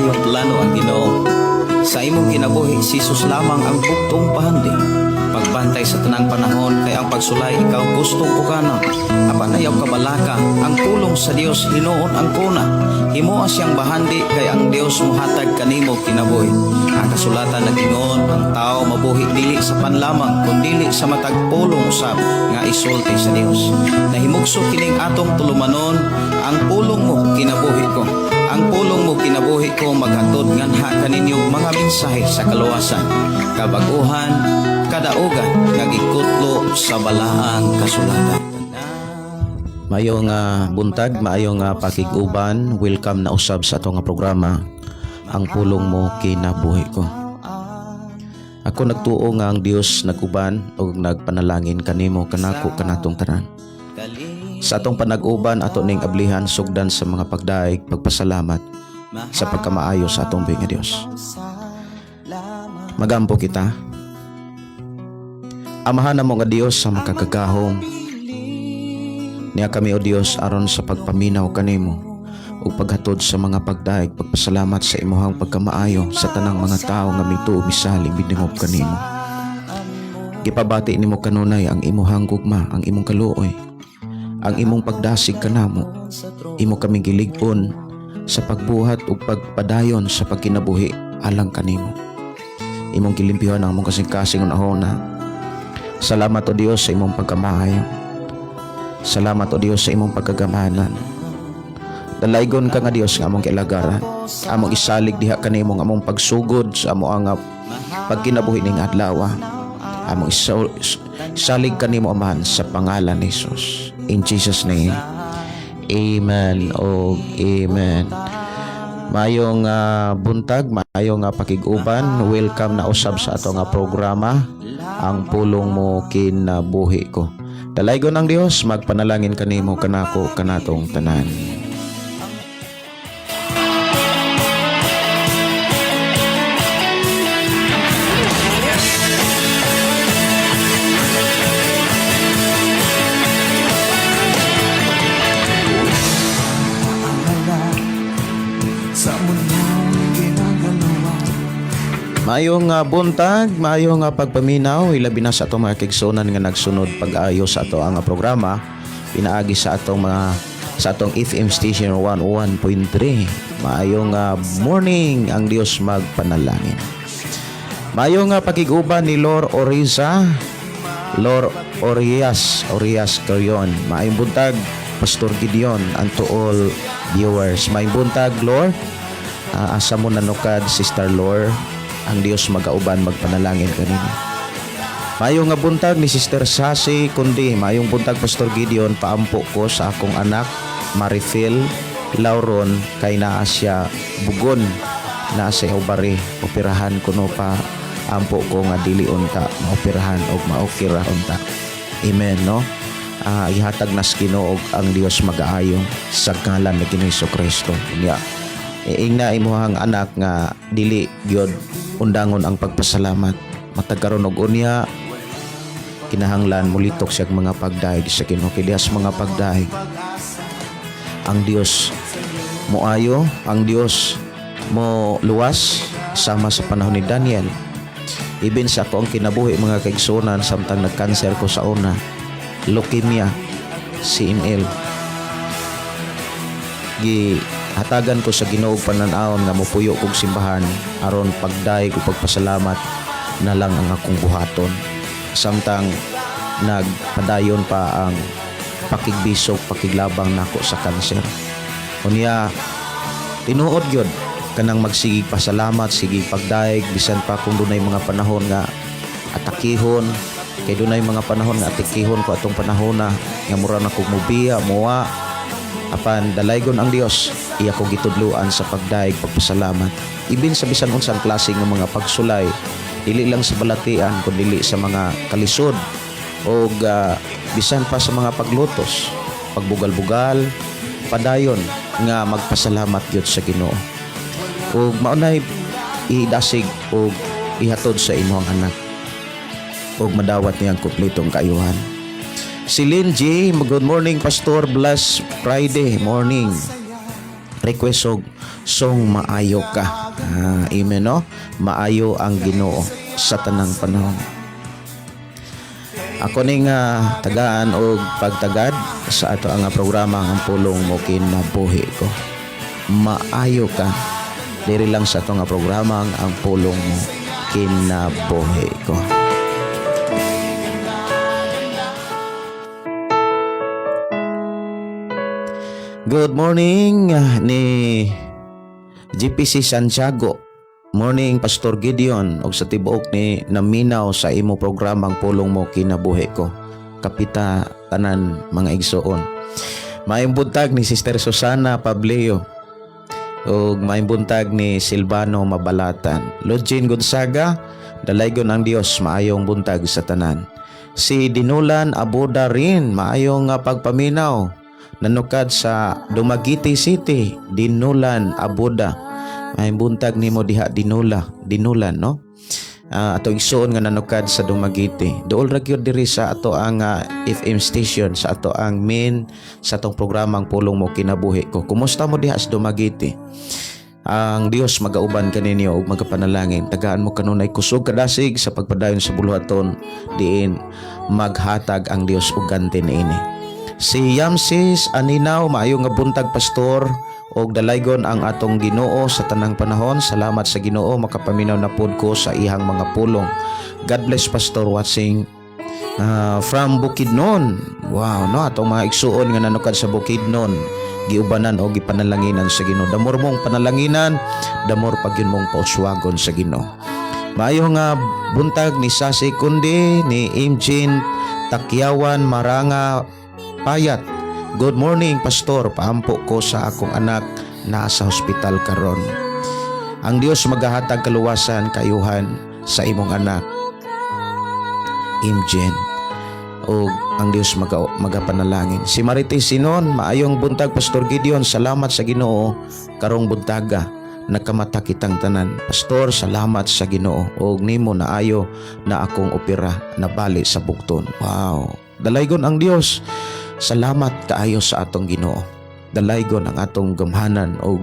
maayong plano ang Ginoo. Sa imong kinabuhi, si Jesus lamang ang bugtong pahandi. Pagbantay sa tanang panahon kay ang pagsulay ikaw gustong pukanon. Apan ayaw kabalaka, ang pulong sa Dios hinuon ang kuna. Himoa siyang bahandi kay ang Dios muhatag kanimo kinabuhi. Ang kasulatan nag-ingon, ang tao mabuhi dili sa pan lamang kundili sa matag pulong usab nga isulti sa Dios. Nahimugso kining atong tulumanon, "Ang pulong mo kinabuhi ko." "Ang pulong mo kinabuhi ko" maghatod nganha kaninyo mga mensahe sa kaluwasan, kabaguhan, kadaugan nga gikutlo sa balaang kasulatan. Maayong buntag, maayong pakig-uban. Welcome na usab sa ato nga programa, "Ang Pulong Mo Kinabuhi Ko." Ako nagtuo nga ang Dios nag-uban ug nagpanalangin kanimo, kanako, kanatong tanan. Sa atong panag-uban, ato ning ablihan sugdan sa mga pagdaig, pagpasalamat sa pagkamaayo sa atong buhi nga Dios. Magampo kita. Amahan namo nga Dios sa makagagahom, niya kami, O Dios, aron sa pagpaminaw kanimo ug paghatod sa mga pagdaig, pagpasalamat sa imuhang pagkamaayo sa tanang mga tawo nga mituo, misalig, midungog kanimo. Gipabati nimo kanunay ang imuhang gugma, ang imong kaluoy, ang imong pagdasig kanamo. Imo kami gilig-on sa pagbuhat ug pagpadayon sa pagkinabuhi alang kanimo. Imong gilimpyuhan ang among kasing-kasing hunahuna. Salamat, O Dios, sa imong pagkamaayo. Salamat, O Dios, sa imong pagkagamanan. Dalaygon ka nga Dios nga among kailagaran. Among isalig diha kanimo ang among pagsugod sa amo ang pagkinabuhi ning adlaw. Among isalig kanimo, Amahan, sa pangalan ni Jesus. In Jesus' name. Amen o amen. Maayong buntag, maayong pakig-uban. Welcome na usab sa ato nga programa, "Ang Pulong Mo Kinabuhi Ko." Dalaygon ang Dios, magpanalangin kanimo, kanako, kanatong tanan. Sa mundong ginagalawan. Maayong buntag, maayong pagpaminaw, ilabi na sa atong mga kaigsuonan nga nagsunod pag-ayo sa ato ang programa pinaagi sa atong FM station 101.3. Maayong morning, ang Dios magpanalangin. Maayong pakig-uban ni Lor Oriza, Lor Orias, Orias Carion. Maayong buntag, Pastor Gideon, and to all viewers. Maayong buntag, Lor. Asa mo nanukad, Sister Lor? Ang Dios magauban, magpanalangin kanino. Maayong nga buntag ni Sister Sasi Kundi. Maayong buntag, Pastor Gideon, paampo ko sa akong anak Marifil Lauron kay naa siya bugon naa sa ubari operahan kuno, pa ampo ko nga dili unta maoperahan og maokira unta. Amen, no? Ihatag nas Ginoo og ang Dios magaayo sa ngalan ni Ginoo Kristo. Unya iingna imuhang anak nga dili gyud undangon ang pagpasalamat matag karon og unya kinahanglan mulitok siya mga pagdayeg sa Ginoo kay diha sa mga pagdayeg ang Dios moayo, ang Dios mo luwas, sama sa panahon ni Daniel. Ibin sa ako ang kinabuhi, mga kaigsunan, samtang nagkanser ko sa una, leukemia, CML, gi hatagan ko sa Ginoo og panan-awon nga mopuyo kog simbahan aron pagdayeg ug pagpasalamat na lang ang akong buhaton samtang nagpadayon pa ang pakigbisog, pakiglabang nako sa kanser. Unya tinuod gyud kanang magsigig pasalamat, sige pagdayeg bisan pa kung dunay mga panahon nga atakihon, kay dunay mga panahon nga atakihon ko atong panahon na nga mura na kog mubiya, muwa. Apan dalaygon ang Dios, iya ko gitudluan sa pagdayeg, pagpasalamat ibin sa bisan unsang klase nga mga pagsulay, dili lang sa balatian kundi sa mga kalisod o bisan pa sa mga paglutos, pagbugal-bugal, padayon nga magpasalamat gyud sa Ginoo. Ug maunay idasig ug ihatod sa imong anak ug madawat niyang kompletong kaayuhan. Si Lynn G, good morning, Pastor, bless Friday morning. Request og Song "Maayo Ka". Ah, amen, no? Maayo ang Ginoo sa tanang panahon. Ako ning tagaan og pagtagad sa ato ang programa, Ang Pulong Mo Kinabuhi Ko. "Maayo Ka." Diri lang sa ato nga programa, Ang Pulong Mo Kinabuhi Ko. Good morning ni GPC Santiago. Morning, Pastor Gideon, og sa tibuok ni naminaw sa imo programang Pulong Mo Kinabuhi Ko. Kapita tanan, mga igsoon. Maayong buntag ni Sister Susana Pableo ug maayong buntag ni Silvano Mabalatan. Lodgin Gonzaga, dalaygon ang Dios, maayong buntag sa tanan. Si Dinulan Abuda rin, maayong pagpaminaw. Nanukad sa Dumaguete City, Dinulan Abuda. Maayong buntag nimo diha, Dinula, Dinulan, no? Ato igsoon nga nanukad sa Dumaguete. Duol ra gyud diri sa ato ang FM station, sa ato ang main sa atong programang Pulong Mo Kinabuhi Ko. Kumusta mo diha sa Dumaguete? Ang Dios magauban kaninyo ug magapanalangin. Tagaan mo kanunay kusog, kadasig sa pagpadayon sa buluhaton diin maghatag ang Dios og ganti niini. Si Yamsis Aninaw, maayo nga buntag, Pastor, og dalaygon ang atong Ginoo sa tanang panahon. Salamat sa Ginoo, makapaminaw na pod ko sa ihang mga pulong. God bless, Pastor, watching from Bukidnon. Wow, no, atong mga igsuon nga nanukad sa Bukidnon. Giubanan o gipanalanginan sa Ginoo. The more mong panalanginan, the more pagyun mong pauswagon sa Ginoo. Maayo nga buntag ni Sasi Kundi, ni Imjin Takyawan Maranga Payat. Good morning, Pastor. Paampo ko sa akong anak naa sa hospital karon. Ang Dios magahatag kaluwasan, kayuhan sa imong anak, Imjen. O ang Dios magapanalangin. Si Marites Sinon, maayong buntag, Pastor Gideon, salamat sa Ginoo karong buntaga nakamata kitang tanan. Pastor, salamat sa Ginoo og nimo naayo na akong opera, nabali sa bukton. Wow. Dalaygon ang Dios. Salamat kaayo sa atong Ginoo. Dalaygon ang atong gamhanan og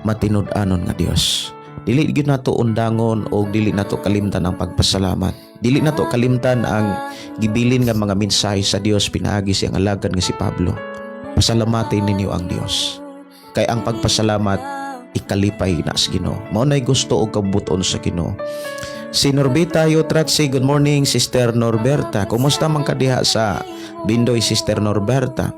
matinud-anon nga Dios. Dili gyud nato undangon og dili nato kalimtan ang pagpasalamat. Dili nato kalimtan ang gibilin nga mga mensahe sa Dios pinaagi siyang alagad nga si Pablo. Pasalamatin ninyo ang Dios. Kay ang pagpasalamat ikalipay na sa Ginoo. Mao nay gusto og kabuton sa Ginoo. Si Norbita Yotratsi, good morning, Sister Norberta. Kumusta man ka diha sa Bindoy, Sister Norberta?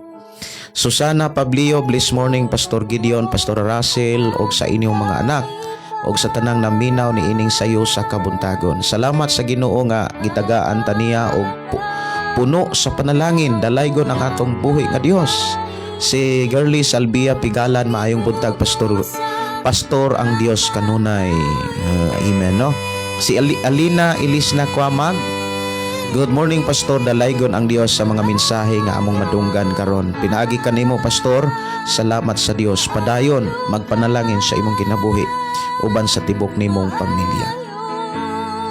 Susana Pablio, bless morning, Pastor Gideon, Pastor Russell og sa inyong mga anak og sa tanang naminaw ni ining sayo sa kabuntagon. Salamat sa Ginoo nga gitagaan ta niya og puno sa panalangin. Dalaygon ang atong buhi nga Dios. Si Girlie Salvia Pigalan, maayong buntag, Pastor. Pastor, ang Dios kanunay. Amen, no? Si Alina Elisna Kwamag, good morning, Pastor, dalaygon ang Dios sa mga mensahe nga among madunggan karon. Pinaagi kanimo, Pastor, salamat sa Dios. Padayon magpanalangin sa imong kinabuhi uban sa tibok nimong pamilya.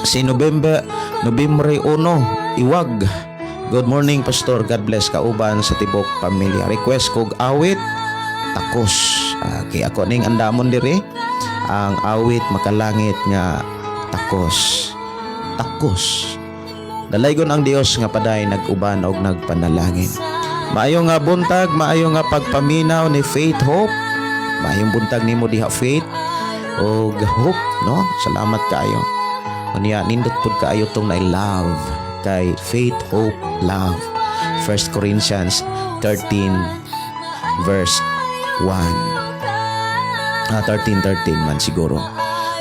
Si November Nobyembre 1 Iwag. Good morning, Pastor. God bless kauban sa tibok pamilya. Request kog awit "Takos". Okay, ako ning andamon diri ang awit makalangit nga "Takos". "Takos". Dalaygon ang Dios nga paday nag-uban og nagpanalangin. Maayo nga buntag, maayo nga pagpaminaw ni Faith Hope. Maayong buntag nimo diha, Faith og Hope, no? Salamat kaayo. Unya nindot pud kaayo tong na love kay faith, hope, love. 1 Corinthians 13 verse 1. Ah, 13 13 man siguro.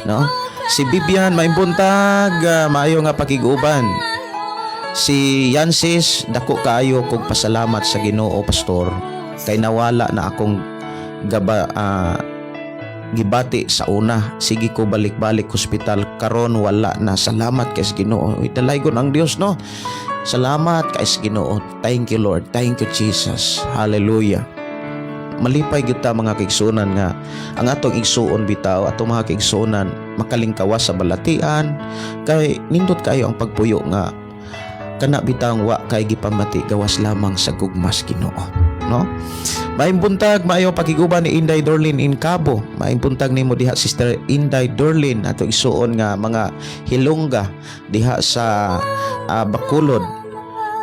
No? Si Bibian, maayong buntag, maayo nga pakig-uban. Si Yansis, dako kaayo kog pasalamat sa Ginoo, Pastor, kay nawala na akong gaba gibati sa una. Sige ko balik-balik hospital, karon wala na. Salamat kay sa Ginoo. Uy, dalaygon ang Dios, no? Salamat kay sa Ginoo. Thank you, Lord. Thank you, Jesus. Hallelujah. Malipay gyud ta, mga kaigsuonan, nga ang atong igsuon bitaw, atong mga kaigsuonan, makalingkawas sa balatian kay nindot kayo ang pagpuyo nga kana bitang wa kay gipamati gawas lamang sa gugmas Ginoo, no? Maayong buntag, maayo pakiguban ni Inday Dorlin in Cabo. Maayong buntag nimo diha, Sister Inday Dorlin, ato igsuon nga mga Hilongga diha sa Bacolod.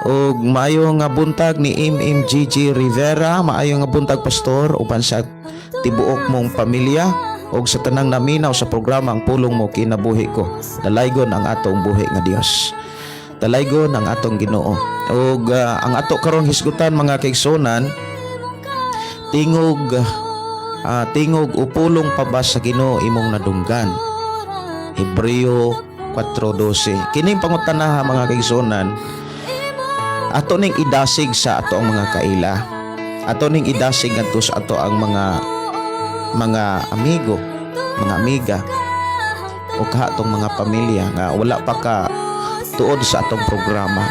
Ug maayo nga buntag ni MMGG Rivera, maayo nga buntag, pastor, uban sa tibuok mong pamilya ug sa tanang naminaw sa programa Ang Pulong Mo Kinabuhi Ko. Dalaygon ang atong buhi nga Dios. Dalaygon ang atong Ginoo. Ug ang ato karong hisgutan, mga kaigsunan, tingog o pulong pa ba sa Ginoo imong nadunggan? Hebreo 4:12. Kining pangutana, mga kaigsunan, ato ning idasig sa ato ang mga kaila. Ato ning idasig ngadto sa ato ang mga amigo, mga amiga o kaha atong mga pamilya nga wala pa ka tuod sa atong programa.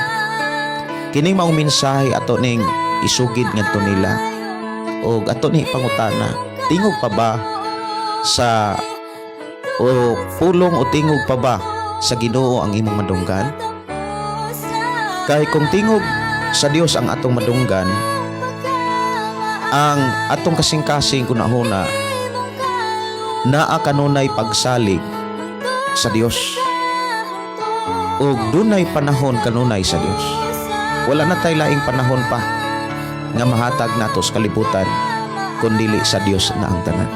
Kining maong mensahe ato ning isugid ngadto nila og ato ni pangutana, tingog pa ba sa o pulong o tingog pa ba sa Ginoo ang imong madunggan? Kay kung tingog sa Dios ang atong madunggan, ang atong kasing-kasing kunahuna naa kanunay pagsalig sa Dios ug dunay panahon kanunay sa Dios. Wala na tay laing panahon pa nga mahatag nato sa kalibutan kun dili sa Dios na ang tanan.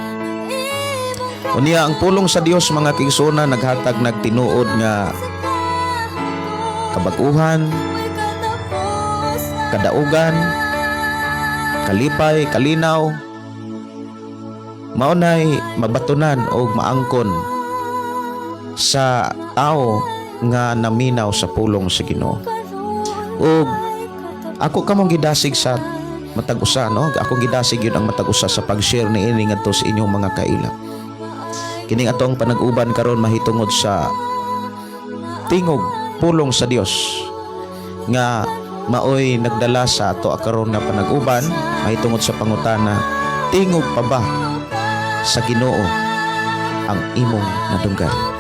Unya ang pulong sa Dios, mga kaigsuonan, naghatag nagtinuod nga kabag-uhan, kadaugan, kalipay, kalinaw, maunay mabatunan og maangkon sa tao nga naminaw sa pulong sa Ginoo. Ug ako kamong gidasig sa matag usa, no? Akong gidasig yun ang matag usa sa pag-share niini ngadto sa inyong mga kaila. Kining atong panag-uban karon mahitungod sa tingog pulong sa Dios nga maoy nagdala sa ato karon nga panag-uban mahitungod sa pangutana, tingog pa ba sa Ginoo ang imong nadunggan?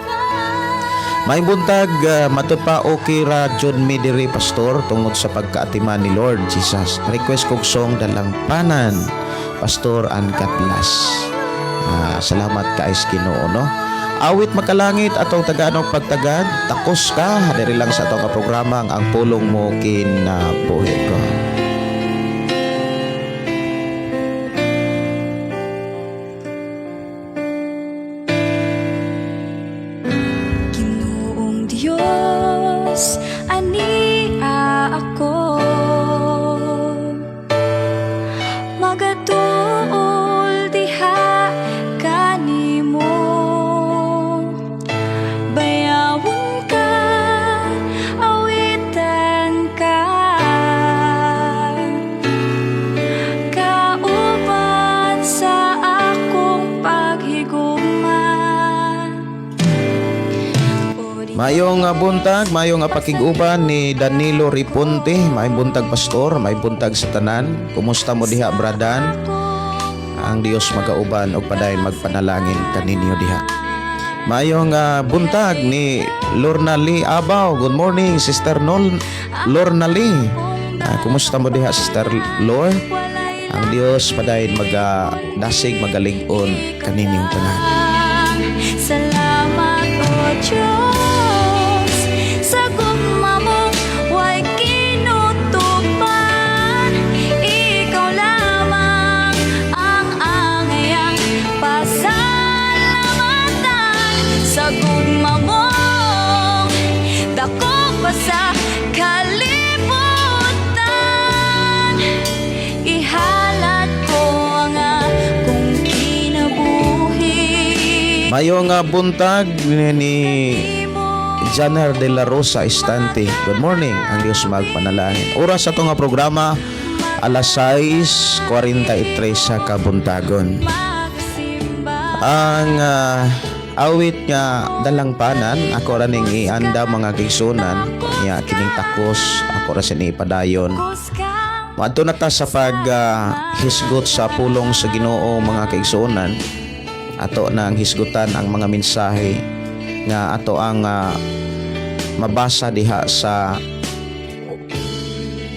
Maayong buntag, matud pa okay ra jud mi diri, pastor, tungod sa pagkaatiman ni Lord Jesus. Request kog song Dalangpanan, Pastor, and God bless. Salamat kay Ginoo, no. Awit Makalangit atong tagaan og pagtagad, takos ka diri lang sa atong ka programa Ang Pulong Mo Kinabuhi Ko. Ginoong Diyos, ania ako magatuol diha kanimo. Bayawon ka, awitan ka, kauban sa akong paghigugma. Mayong buntag, mayong pakig-uban ni Danilo Riponte, mayong buntag, pastor, mayong buntag sa tanan. Kumusta mo diha, Bradan? Ang Dios magauban og padayon magpanalangin kaninyo diha. Mayong buntag ni Lorna Lee Abaw. Good morning, Sister Nol Lorna Lee. Kumusta mo diha, Sister Lor? Ang Dios padayon magadasig, magalig-on kaninyong tanan. Salamat, O Diyos, sa gugma mo way kinutuban. Ikaw lamang ang angayang pasalamatan sa gugma mo dako pa sa kalibutan. Ihalad ko ang akong kinabuhi. Mayong buntag ni Janer de la Rosa Estante. Good morning. Ang Diyos magpanalangin. Oras sa nga programa, alas 6:43 sa kabuntagon. Ang awit nga Dalangpanan ako ra ning ianda, mga kaigsunan, nya kining takos ako ra sini ipadayon. Moadto na ta sa pag hisgot sa pulong sa Ginoo, mga kaigsuonan. Ato nang hisgutan ang mga mensahe nga ato ang mabasa diha sa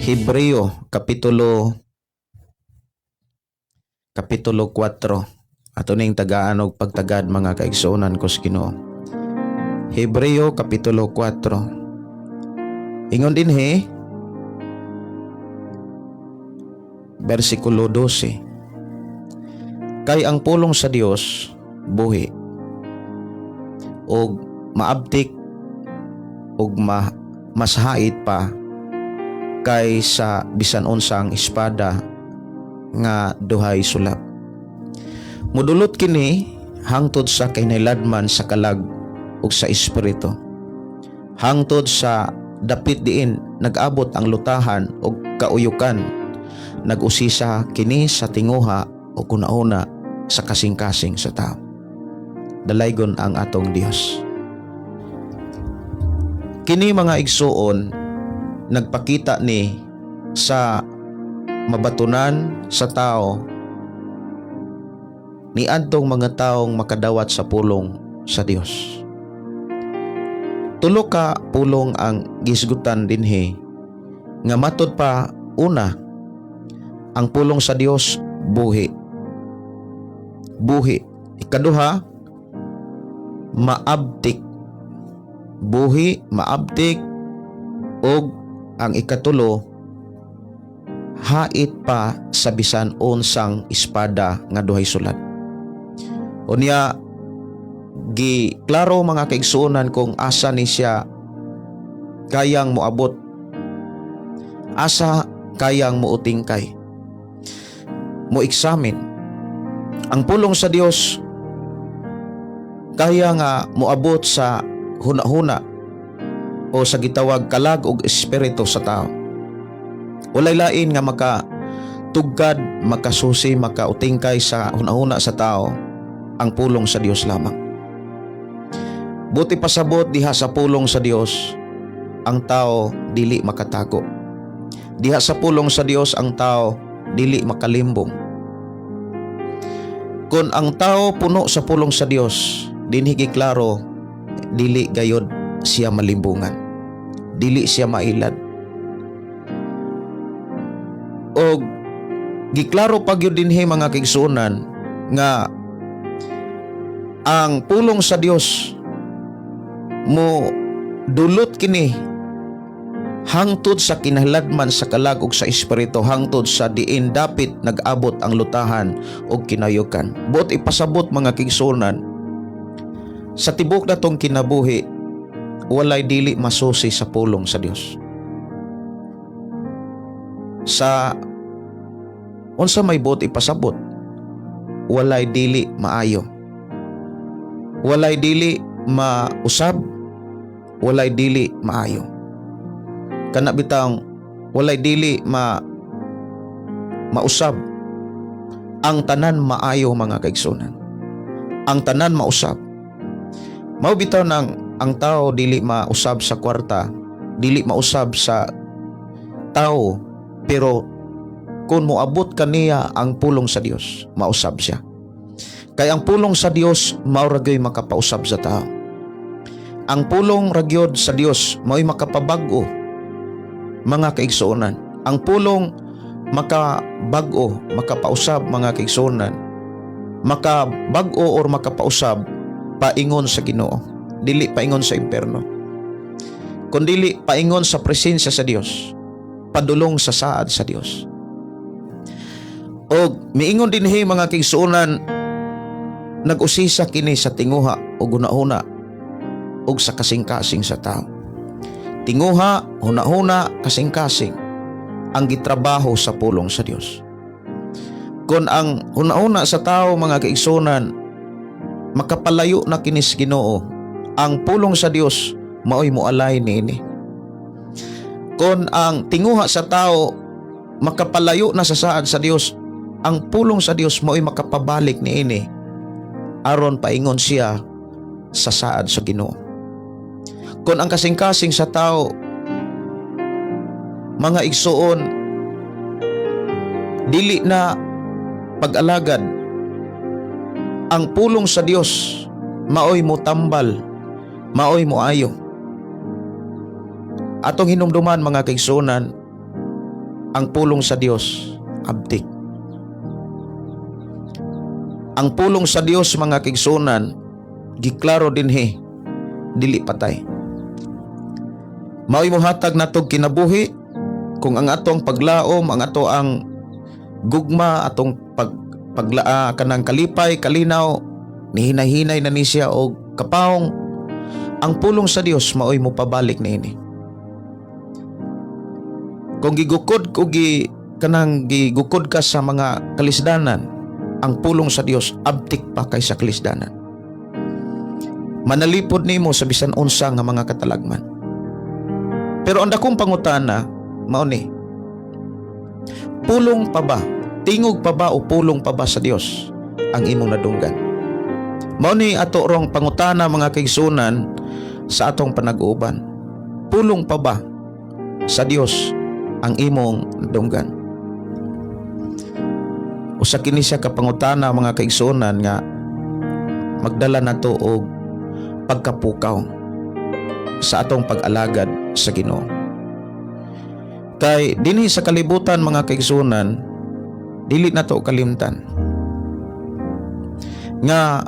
Hebreo kapitulo Kapitulo 4. Ato ning tagaan og pagtagad, mga kaigsuonan ko sa Ginoo. Hebreo Kapitulo 4. Ingon dinhi, versikulo 12. Kay ang pulong sa Dios buhi og maabtik ug mas hait pa kay sa bisan unsang espada nga duhay sulap. Mudulot kini hangtod sa kinahiladman sa kalag ug sa espiritu. Hangtod sa dapit diin nag-abot ang lutahan ug kauyukan. Nag-usisa kini sa tinguha o hunahuna sa kasing-kasing sa tao. Dalaygon ang atong Dios. Kini, mga igsuon, nagpakita ni sa mabatunan sa tao ni adtong mga taong makadawat sa pulong sa Dios. Tulo ka pulong ang gisgutan dinhi nga matud pa. Una, ang pulong sa Dios buhi. Buhi. Ikaduha, maabtik. Buhi, maabtik, ug ang ikatulo, hait pa sa bisan unsang espada nga duhay sulad. Unya gi klaro, mga kaigsuonan, kung asa ni siya kayang moabot, asa kayang muutingkay, mo examine. Ang pulong sa Dios kaya nga moabot sa hunahuna o sa gitawag kalag og espiritu sa tao. Walay lain nga maka tugkad, makasusi, makautingkay sa hunahuna sa tao, ang pulong sa Dios lamang. Buot ipasabot, diha sa pulong sa Dios ang tao dili makatago. Diha sa pulong sa Dios ang tao dili makalimbong. Kung ang tao puno sa pulong sa Dios, dinhi klaro, dili gayod siya malimbungan. Dili siya mailad. Og giklaro pa gyud dinhi, mga kaigsuonan, nga ang pulong sa Dios mo dulot kini hangtod sa kinahiladman sa kalag ug sa espiritu, hangtod sa diin dapit nag-abot ang lutahan ug kinayukan. Buot ipasabot, mga kaigsuonan, sa tibok natong kinabuhi walay dili masusi sa pulong sa Dios. Sa unsa may buot ipasabot, walay dili maayo, walay dili mausab, walay dili maayo. Kana bitang walay dili mausab, ang tanan maayo, mga kaigsunan, ang tanan mausab. Mao bitaw nang ang tao dili mausab sa kwarta, dili mausab sa tao, pero kung moabot kaniya ang pulong sa Dios, mausab siya. Kay ang pulong sa Dios mao ra gyoy makapausab sa tao. Ang pulong ra gyud sa Dios mao'y makapabag-o, mga kaigsuonan. Ang pulong makabag-o, makapausab, mga kaigsuonan. Makabag-o or makapausab paingon sa Ginoo, dili paingon sa impierno. Kundili paingon sa presensya sa Dios, padulong sa saad sa Dios. Og miingon dinhi, mga kaigsuonan, nag-usisa kini sa tinguha o hunahuna ug sa kasing-kasing sa tao. Tinguha, hunahuna, kasing-kasing ang gitrabaho sa pulong sa Dios. Kung ang hunahuna sa tao, mga kaigsuonan, makapalayo na kini sa Ginoo, ang pulong sa Dios maoy moalay niini. Kung ang tinguha sa tao makapalayo na sa saad sa Dios, ang pulong sa Dios maoy makapabalik niini aron paingon siya sa saad sa Ginoo. Kung ang kasing-kasing sa tao, mga igsuon, dili na pag-alagad, ang pulong sa Dios maoy motambal, maoy moayo. Atong hinumduman, mga kaigsuonan, ang pulong sa Dios abtik. Ang pulong sa Dios, mga kaigsuonan, giklaro dinhi, dili patay. Mao'y mohatag natog kinabuhi kung ang atong paglaom, ang ato ang gugma, atong paglaa kanang kalipay, kalinaw, nihinay-hinay na ni siya og kapawong, ang pulong sa Dios mao'y mopabalik niini. Kung gigukod ko gi kanang gigukod ka sa mga kalisdanan, ang pulong sa Dios abtik pa kaysa kalisdanan. Manalipod nimo sa bisan unsa nga mga katalagman. Pero ang dakong pangutana mao ni: Pulong pa ba? Tingog pa ba o pulong pa ba sa Dios ang imong nadunggan? Mao ni ato rong pangutana, mga kaigsuonan, sa atong panag-uuban. Pulong pa ba sa Dios ang imong nadunggan? Usa kini siya ka pangutana, mga kaigsuonan, nga magdala nato og pagkapukaw sa atong pag-alagad sa Ginoo. Kay dinhi sa kalibutan, mga kaigsuonan, dili nato kalimtan nga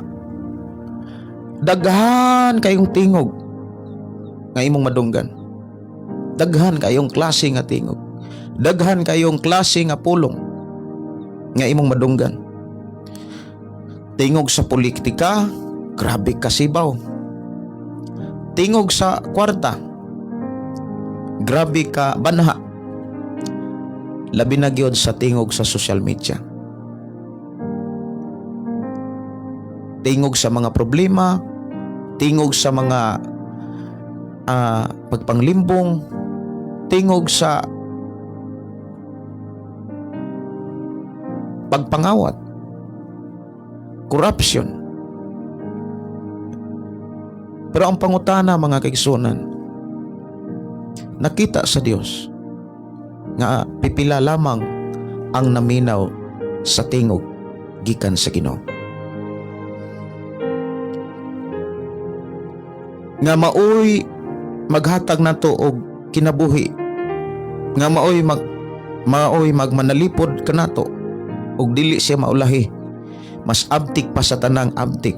daghan kayong tingog nga imong madunggan. Daghan kayong klase nga tingog. Daghan kayong klase nga pulong nga imong madunggan. Tingog sa politika, grabe kasibaw. Tingog sa kwarta, grabe ka banha. Labi na gyud sa tingog sa social media. Tingog sa mga problema, tingog sa mga pagpanglimbong, tingog sa pagpangawat, corruption. Pero ang pangutana, mga kaigsuonan, nakita sa Dios nga pipila lamang ang naminaw sa tingog gikan sa Ginoo. Nga maoy maghatag nato og kinabuhi, nga maoy magmanalipod kanato ug dili siya maulahi, mas abtik pa sa tanang abtik,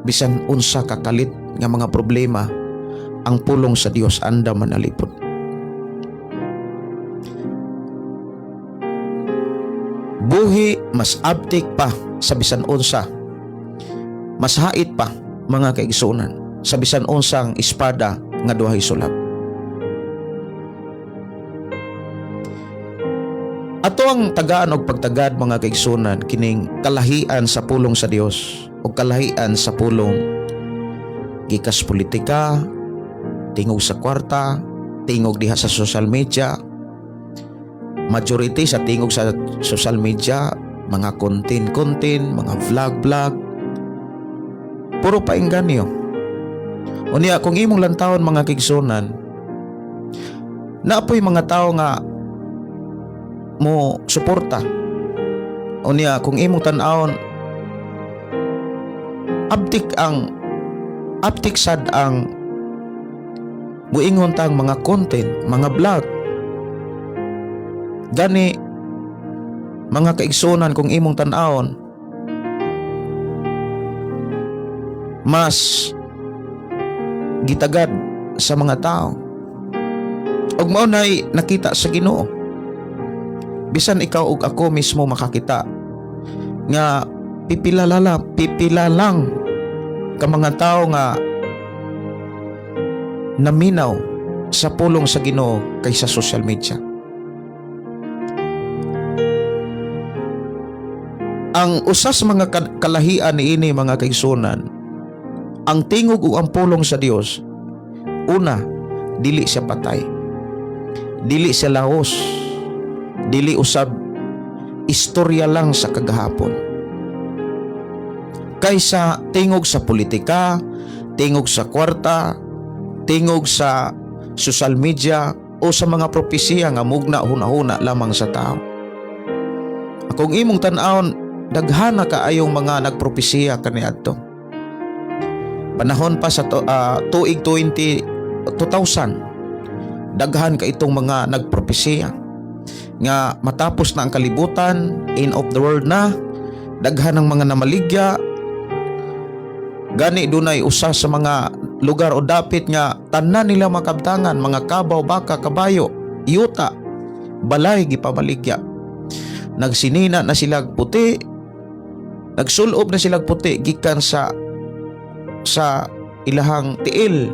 bisan unsa ka kalit nga mga problema, ang pulong sa Dios anda manalipod. Buhi mas abtik pa sa bisan unsa, mas hait pa, mga kaigsuonan, sa bisan unsang espada nga duhay sulab. Ato ang tagaan og pagtagad, mga kaigsuonan, kining kalahian sa pulong sa Dios o kalahian sa pulong gikas politika, tingog sa kwarta, tingog diha sa social media. Majority sa tingog sa social media, mga content-content, mga vlog-vlog, puro painganyo. Unya kung imong lantawon, mga kaigsuonan, naa poy mga tao nga mo suporta. Unya kung imong tan-awon, abtik sad ang muingon tang mga content, mga vlog. Gani, mga kaigsuonan, kung imong tan-awon, mas gitagad sa mga tao. Ug mao nay nakita sa Ginoo. Bisan ikaw ug ako mismo makakita nga pipila lang ka mga tao nga naminaw sa pulong sa Ginoo kaysa social media. Ang usa sa mga kalahian niini, mga kaigsuonan, ang tingog ug ang pulong sa Dios, una, dili siya patay. Dili siya laos. Dili usab istorya lang sa kagahapon. Kaysa tingog sa politika, tingog sa kwarta, tingog sa social media o sa mga propesiya nga mugna huna-huna lamang sa tao. Kung imong tan-awon, daghana kaayong mga nagpropesiya kaniadto. Panahon pa sa tuig 20 2000, daghan ka itong mga nagpropesiya nga matapos na ang kalibutan, end of the world na, Daghan ang mga namaligya. Gani dunay usa sa mga lugar o dapit nga tanan nila makabtangan, mga kabaw, baka, kabayo, yuta, balay gipamaligya. Nagsinina na sila puti, nagsulob na sila puti gikan sa ilahang tiil,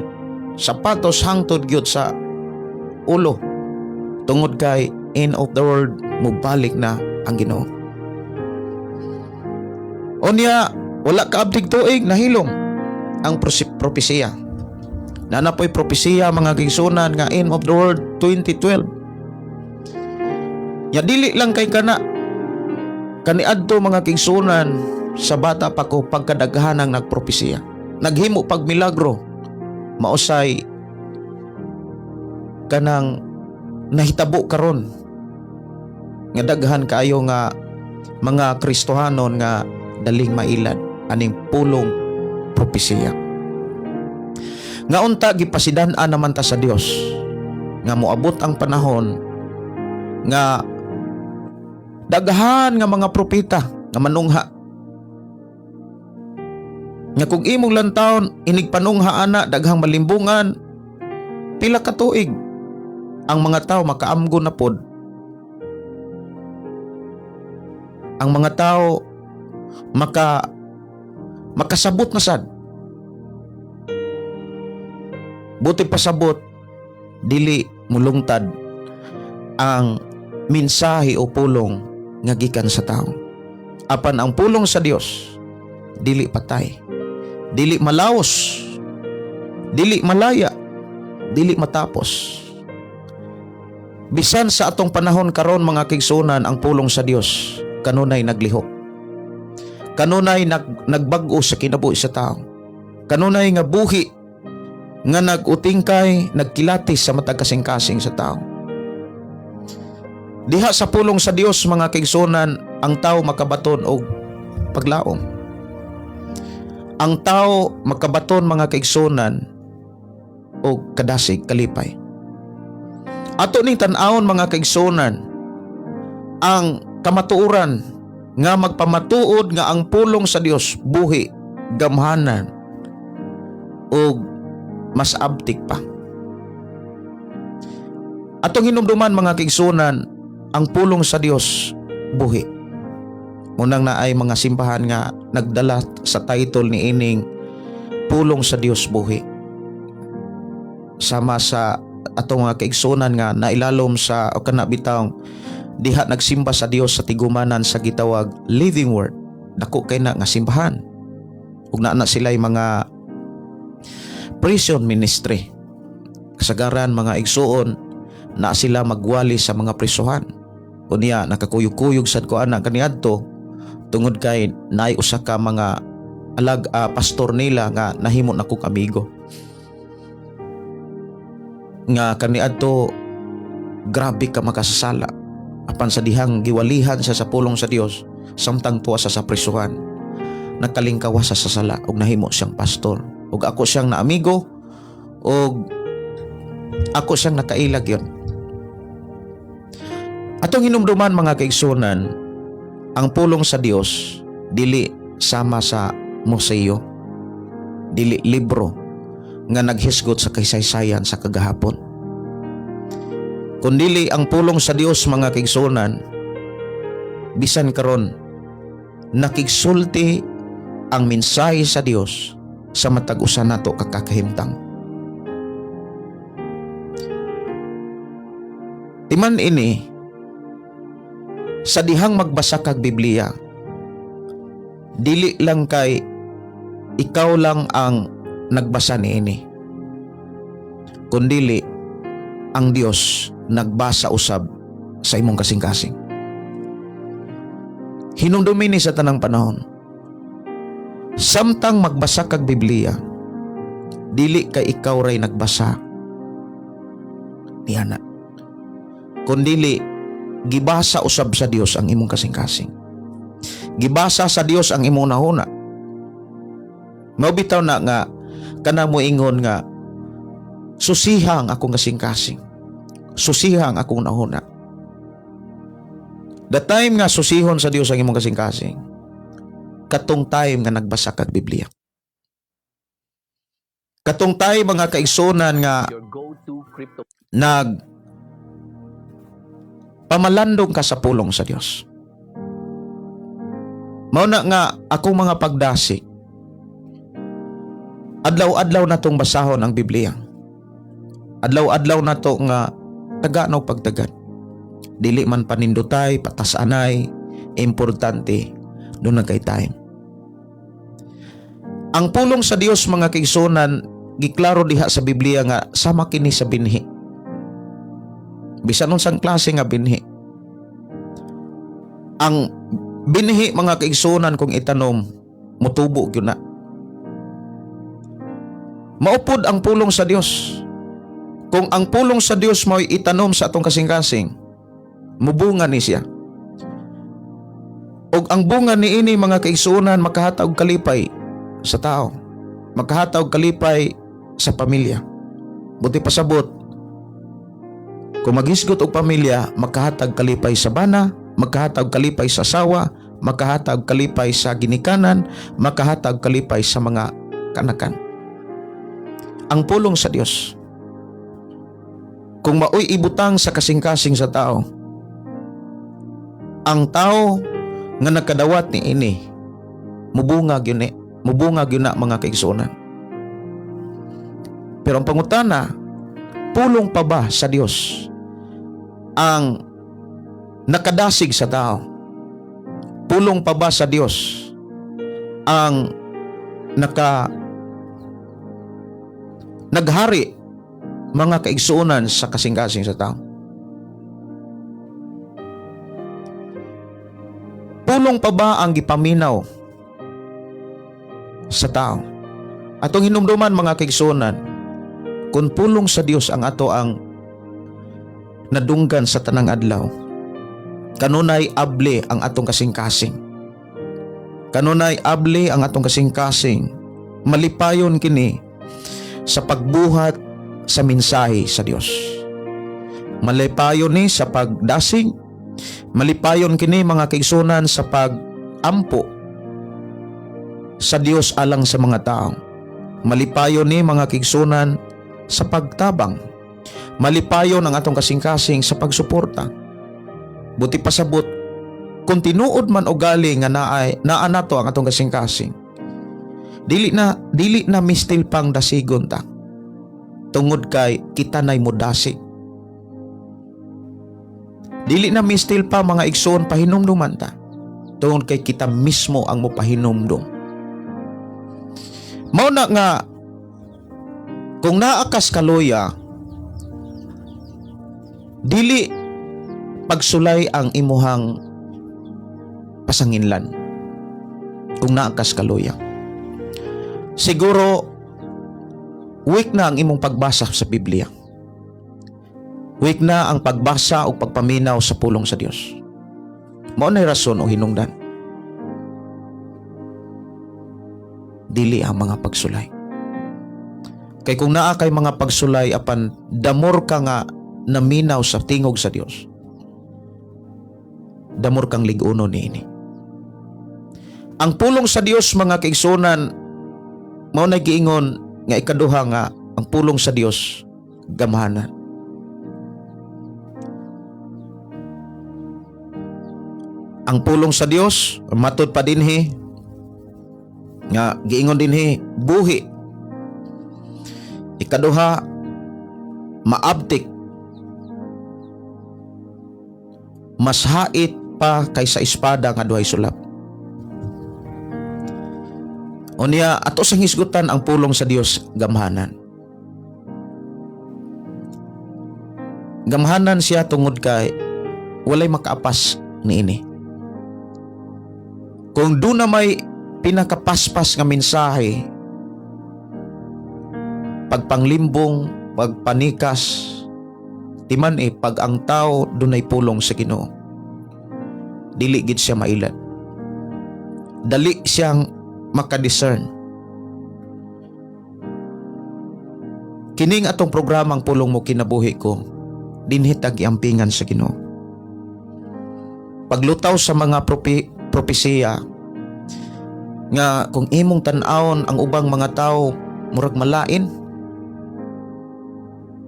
sapatos hangtod gyud sa ulo. Tungod kay end of the world, mubalik na ang Ginoo. Unya, wala kaabtig tuig, nahilom ang propesiya. Naa na poy propesiya, mga kaigsuonan, nga end of the world 2012. Ya dili lang kay kana kaniadto, mga kaigsuonan, sa bata pa ko, pagkadaghan ang nagpropesiya. Naghimo pag milagro, mausay kanang nahitabo karon nga daghan kaayo nga mga Kristohanon nga daling mailad aning pulong propesiya. Nga unta gipasidan-an naman ta sa Dios nga moabot ang panahon nga daghan nga mga propeta nga manungha, nga kung imong lantawon inig panungha ana, daghang malimbungan. Pila ka tuig, ang mga tao makaamgo na pod, ang mga tao makasabot na sad. Buti pasabot, dili mulungtad ang mensahe o pulong nga gikan sa tao, apan ang pulong sa Dios dili patay, dili malaos, dili malaya, dili matapos. Bisan sa atong panahon karon, mga kaigsuonan, ang pulong sa Dios kanunay naglihok, kanunay nagbag-o sa kinabuhi sa tao, kanunay nga buhi nga nag-utingkay, nagkilatis sa matag kasing-kasing sa tao. Diha sa pulong sa Dios, mga kaigsuonan, ang tao makabaton og paglaom. Ang tao makabaton, mga kaigsuonan, og kadasig, kalipay. Ato ning tan-awon, mga kaigsuonan, ang kamatuoran nga magpamatuod nga ang pulong sa Dios buhi, gamhanan ug mas abtik pa. Atong hinumduman, mga kaigsuonan, ang pulong sa Dios buhi. Unang naay mga simbahan nga nagdala sa title ni ining "Pulong sa Dios Buhi." Sama sa atong mga kaigsuonan nga nailalom sa o kana bitawng diha nagsimba sa Dios sa tigumanan sa gitawag Living Word. Dako kay na nga simbahan. Ug naa na sila'y mga prison ministry. Kasagaran, mga igsuon, na sila magwali sa mga prisuhan. Unya nakakuyog-kuyog sad ko ana kaniadto tungod kay naay usa ka mga alag pastor nila nga nahimo na kong amigo. Nga kaniadto grabe ka makasasala. Apan sa dihang giwalihan siya sa pulong sa Dios samtang tuwa sa prisuhan, nagkalingkawas sa sala ug nahimo siyang pastor. Ug ako siyang naamigo ug ako siyang nakailag yon. Atong hinumduman, mga kaigsuonan, ang pulong sa Dios dili sama sa museo, dili libro nga naghisgot sa kasaysayan sa kagahapon. Kundili ang pulong sa Dios, mga kaigsuonan, bisan karon nakigsulti ang mensahe sa Dios sa matag usa nato kakahimtang. Timan ini, sa dihang magbasa kag Biblia, dili lang kay ikaw lang ang nagbasa niini, kundili ang Dios nagbasa usab sa imong kasing-kasing. Hinumdumi ni sa tanang panahon. Samtang magbasa kag Biblia, dili kay ikaw ray nagbasa niana, kundili gibasa usab sa Dios ang imong kasing-kasing. Gibasa sa Dios ang imong hunahuna. Mao bitaw na nga kana moingon nga susiha ang akong kasing-kasing. Susiha ang akong hunahuna. The time nga susihon sa Dios ang imong kasing-kasing, Katong time nga nagbasa kag Biblia. Katong time, mga kaigsunan, nga nag pamalandong ka sa pulong sa Dios. Mao na nga akong mga pagdasig, adlaw-adlaw na tong basahon ang Biblia. Adlaw-adlaw na to nga taga og pagtagad. Dili man panindutay, patasanay, importante duna kay time. Ang pulong sa Dios, mga kaigsunan, giklaro diha sa Biblia nga sama kini sa binhi. Bisan unsang klase nga binhi. Ang binhi, mga kaigsunan, kung itanom, mutubo gyud na. Mao pod ang pulong sa Dios. Kung ang pulong sa Dios mo'y itanom sa atong kasing-kasing, mubunga ni siya. Og ang bunga niini, mga kaigsunan, makahatag og kalipay sa tao. Makahatag og kalipay sa pamilya. Buti pasabot, kung maghisgot og pamilya, makahatag kalipay sa bana, makahatag kalipay sa asawa, makahatag kalipay sa ginikanan, makahatag kalipay sa mga kanakan. Ang pulong sa Dios, kung maoy ibutang sa kasing-kasing sa tao, ang tao nga nakadawat ni ini, mubunga gyud ni, mubunga gyud na, mga kaigsuonan. Pero ang pangutana, pulong pa ba sa Dios ang nakadasig sa tao? Pulong pa ba sa Dios ang naghari, mga kaigsuonan, sa kasing-kasing sa tao? Pulong pa ba ang gipaminaw sa tao? Atong hinumduman, mga kaigsuonan, kung pulong sa Dios ang ato ang nadunggan sa tanang adlaw, kanunay able ang atong kasing-kasing. Kanunay able ang atong kasing-kasing. Malipayon kini sa pagbuhat sa mensahe sa Dios. Malipayon ni sa pagdasig, malipayon kini, mga kaigsunan, sa pagampo sa Dios alang sa mga tao. Malipayon ni, mga kaigsunan, sa pagtabang. Malipayon ang atong kasing-kasing sa pagsuporta. Buti pasabot, kung tinuod man ugali nga naay naa nato ang atong kasing-kasing, dili na mistil pang dasigon ta. Tungod kay kita nay modasig. Dili na mistil pa, mga igsoon, pahinumduman ta. Tungod kay kita mismo ang mopahinumdum. Mao na nga kung naa kas kaluya, dili pagsulay ang imuhang pasanginlan kung naa kas kaluya. Siguro weak na ang imong pagbasa sa Biblia. Weak na ang pagbasa o pagpaminaw sa pulong sa Dios. Mao na rason o hinungdan. Dili ang mga pagsulay. Kay kung naa kay mga pagsulay apan the more ka nga naminaw sa tingog sa Dios, the more kang lig-uno niini. Ang pulong sa Dios, mga kaigsunan, mao na giingon nga ikaduha nga ang pulong sa Dios gamhanan. Ang pulong sa Dios matud pa dinhi nga giingon dinhi buhi. Ikaduha, maabtik, mas hait pa kaysa espada nga duhay sulap. Unya ato sang hisgutan ang pulong sa Dios gamhanan. Gamhanan siya tungod kay walay makaapas niini. Kung duna may pinakapaspas nga mensahe, pagpanglimbong, pagpanikas, timan eh pag ang tao dunay pulong sa Ginoo, dili gid siya mailad. Dali siyang makadiscern. Kining atong programang Pulong Mo Kinabuhi Ko, dinhi ta giampingan sa Ginoo. Paglutaw sa mga propesiya, Nga kung imong tan-awon ang ubang mga tao, murag malain.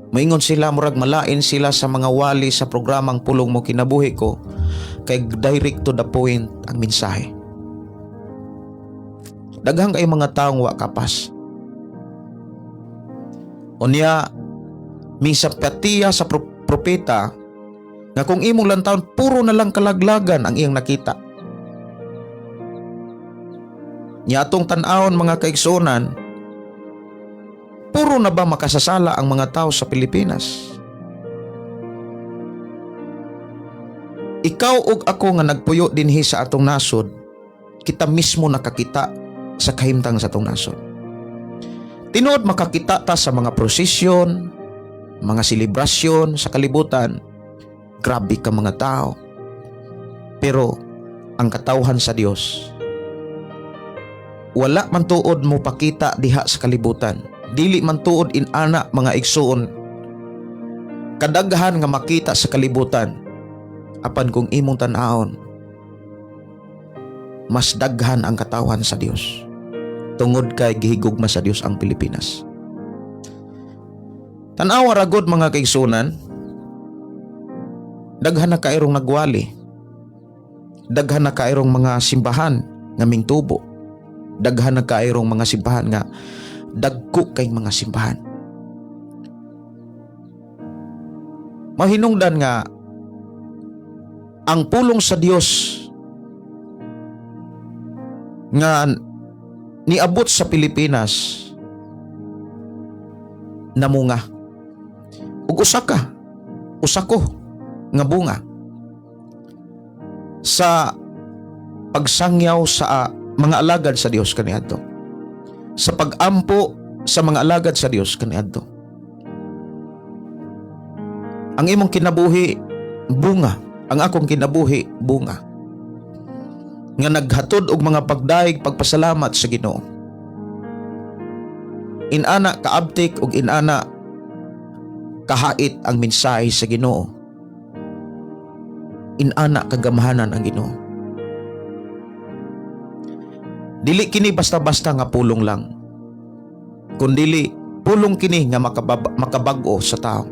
Moingon sila, murag malain sila sa mga wali sa programang Pulong Mo Kinabuhi Ko, kay direct to the point ang mensahe. Daghang kay mga taong wa kapas. Unya, misapatiya sa propeta nga kung imong lantawon, puro na lang kalaglagan ang iyang nakita. Nya atong tan-awon, mga kaigsuonan, puro na ba makasasala ang mga tao sa Pilipinas? Ikaw ug ako nga nagpuyo dinhi sa atong nasod, kita mismo nakakita sa kahimtang sa atong nasod. Tinuod, makakita ta sa mga prosesyon, mga selebrasyon sa kalibutan. Grabe ka mga tao. Pero ang katawhan sa Dios, wala man tuod mo pakita diha sa kalibutan. Dili man tuod inana, mga igsuon, kadaghan nga makita sa kalibutan. Apan kung imong tan-awon, mas daghan ang katawhan sa Dios. Tungod kay gihigugma sa Dios ang Pilipinas. Tan-awa ra gud, mga kaigsuonan, daghan na kairong nagwali. Daghan na kairong mga simbahan nga mingtubo. Daghan na kairong mga simbahan nga dagko kay mga simbahan. Mahinungdan nga ang pulong sa Dios nga niabot sa Pilipinas namunga. Ug usa ko nga bunga sa pagsangyaw sa mga alagad sa Dios kaniadto. Sa pag-ampo sa mga alagad sa Dios kaniadto. Ang imong kinabuhi, bunga, ang akong kinabuhi, bunga nga naghatod og mga pagdayeg, pagpasalamat sa Ginoo. Inana kaabtik ug inana kahait ang mensahe sa Ginoo. Inana kagamhanan ang Ginoo. Dili kini basta-basta nga pulong lang. Kundili pulong kini nga makabag-o sa tao.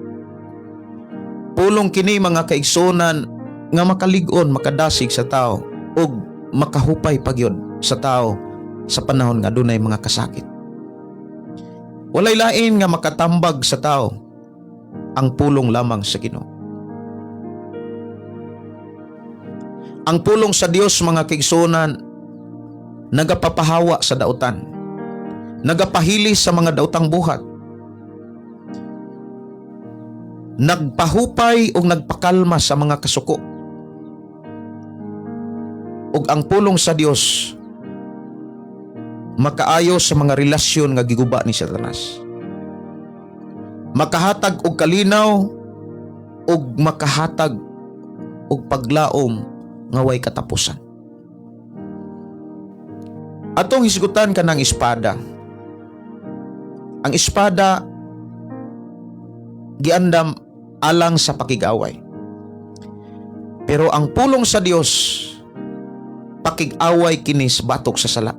Pulong kini, mga kaigsunan, nga makalig-on, makadasig sa tao ug makahupay pagyod sa tao sa panahon nga dunay mga kasakit. Walay lain nga makatambag sa tao, ang pulong lamang sa Ginoo. Ang pulong sa Dios, mga kaigsunan, nagapapahawa sa dautan, nagapahili sa mga dautang buhat, nagpahupay o nagpakalma sa mga kasuko. Ug ang pulong sa Dios makaayo sa mga relasyon nga giguba ni Satanas. Makahatag og kalinaw ug makahatag og paglaom nga way katapusan. Atong hisgutan kanang espada. Ang espada giandam alang sa pakig-away. Pero ang pulong sa Dios, pakig-away kini sa batok sa sala.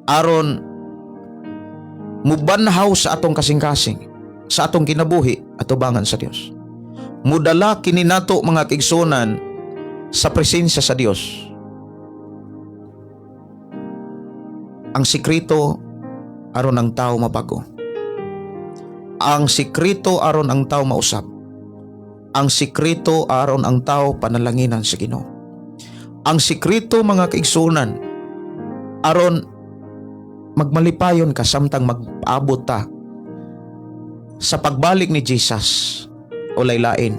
Aron mubanhaw sa atong kasing-kasing, sa atong kinabuhi atubangan sa Dios. Mudala kini nato, mga kaigsuonan, sa presensya sa Dios. Ang sikreto aron ang tao mabago. Ang sikreto aron ang tao mausab. Ang sikreto aron ang tao panalanginan sa Ginoo. Ang sikreto, mga kaigsuonan, aron magmalipayon ka samtang mag-abot ta sa pagbalik ni Jesus, walay lain,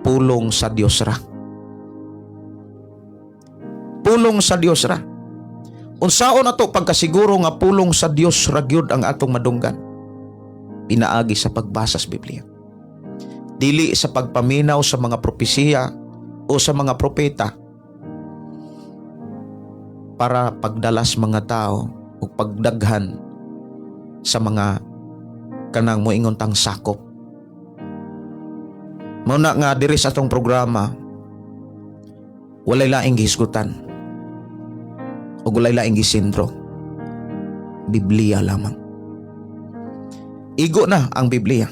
pulong sa Dios ra. Pulong sa Dios ra. Unsaon ato pagkasiguro nga pulong sa Dios ra gyud ang atong madunggan? Pinaagi sa pagbasa sa Biblia. Dili sa pagpaminaw sa mga propesiya o sa mga propeta para pagdalas mga tao o pagdaghan sa mga kanang moingon tang sakop. Mao na nga diri sa atong programa, walay laing gihisgutan. Ug walay laing gisentro. Biblia lamang. Igo na ang Biblia.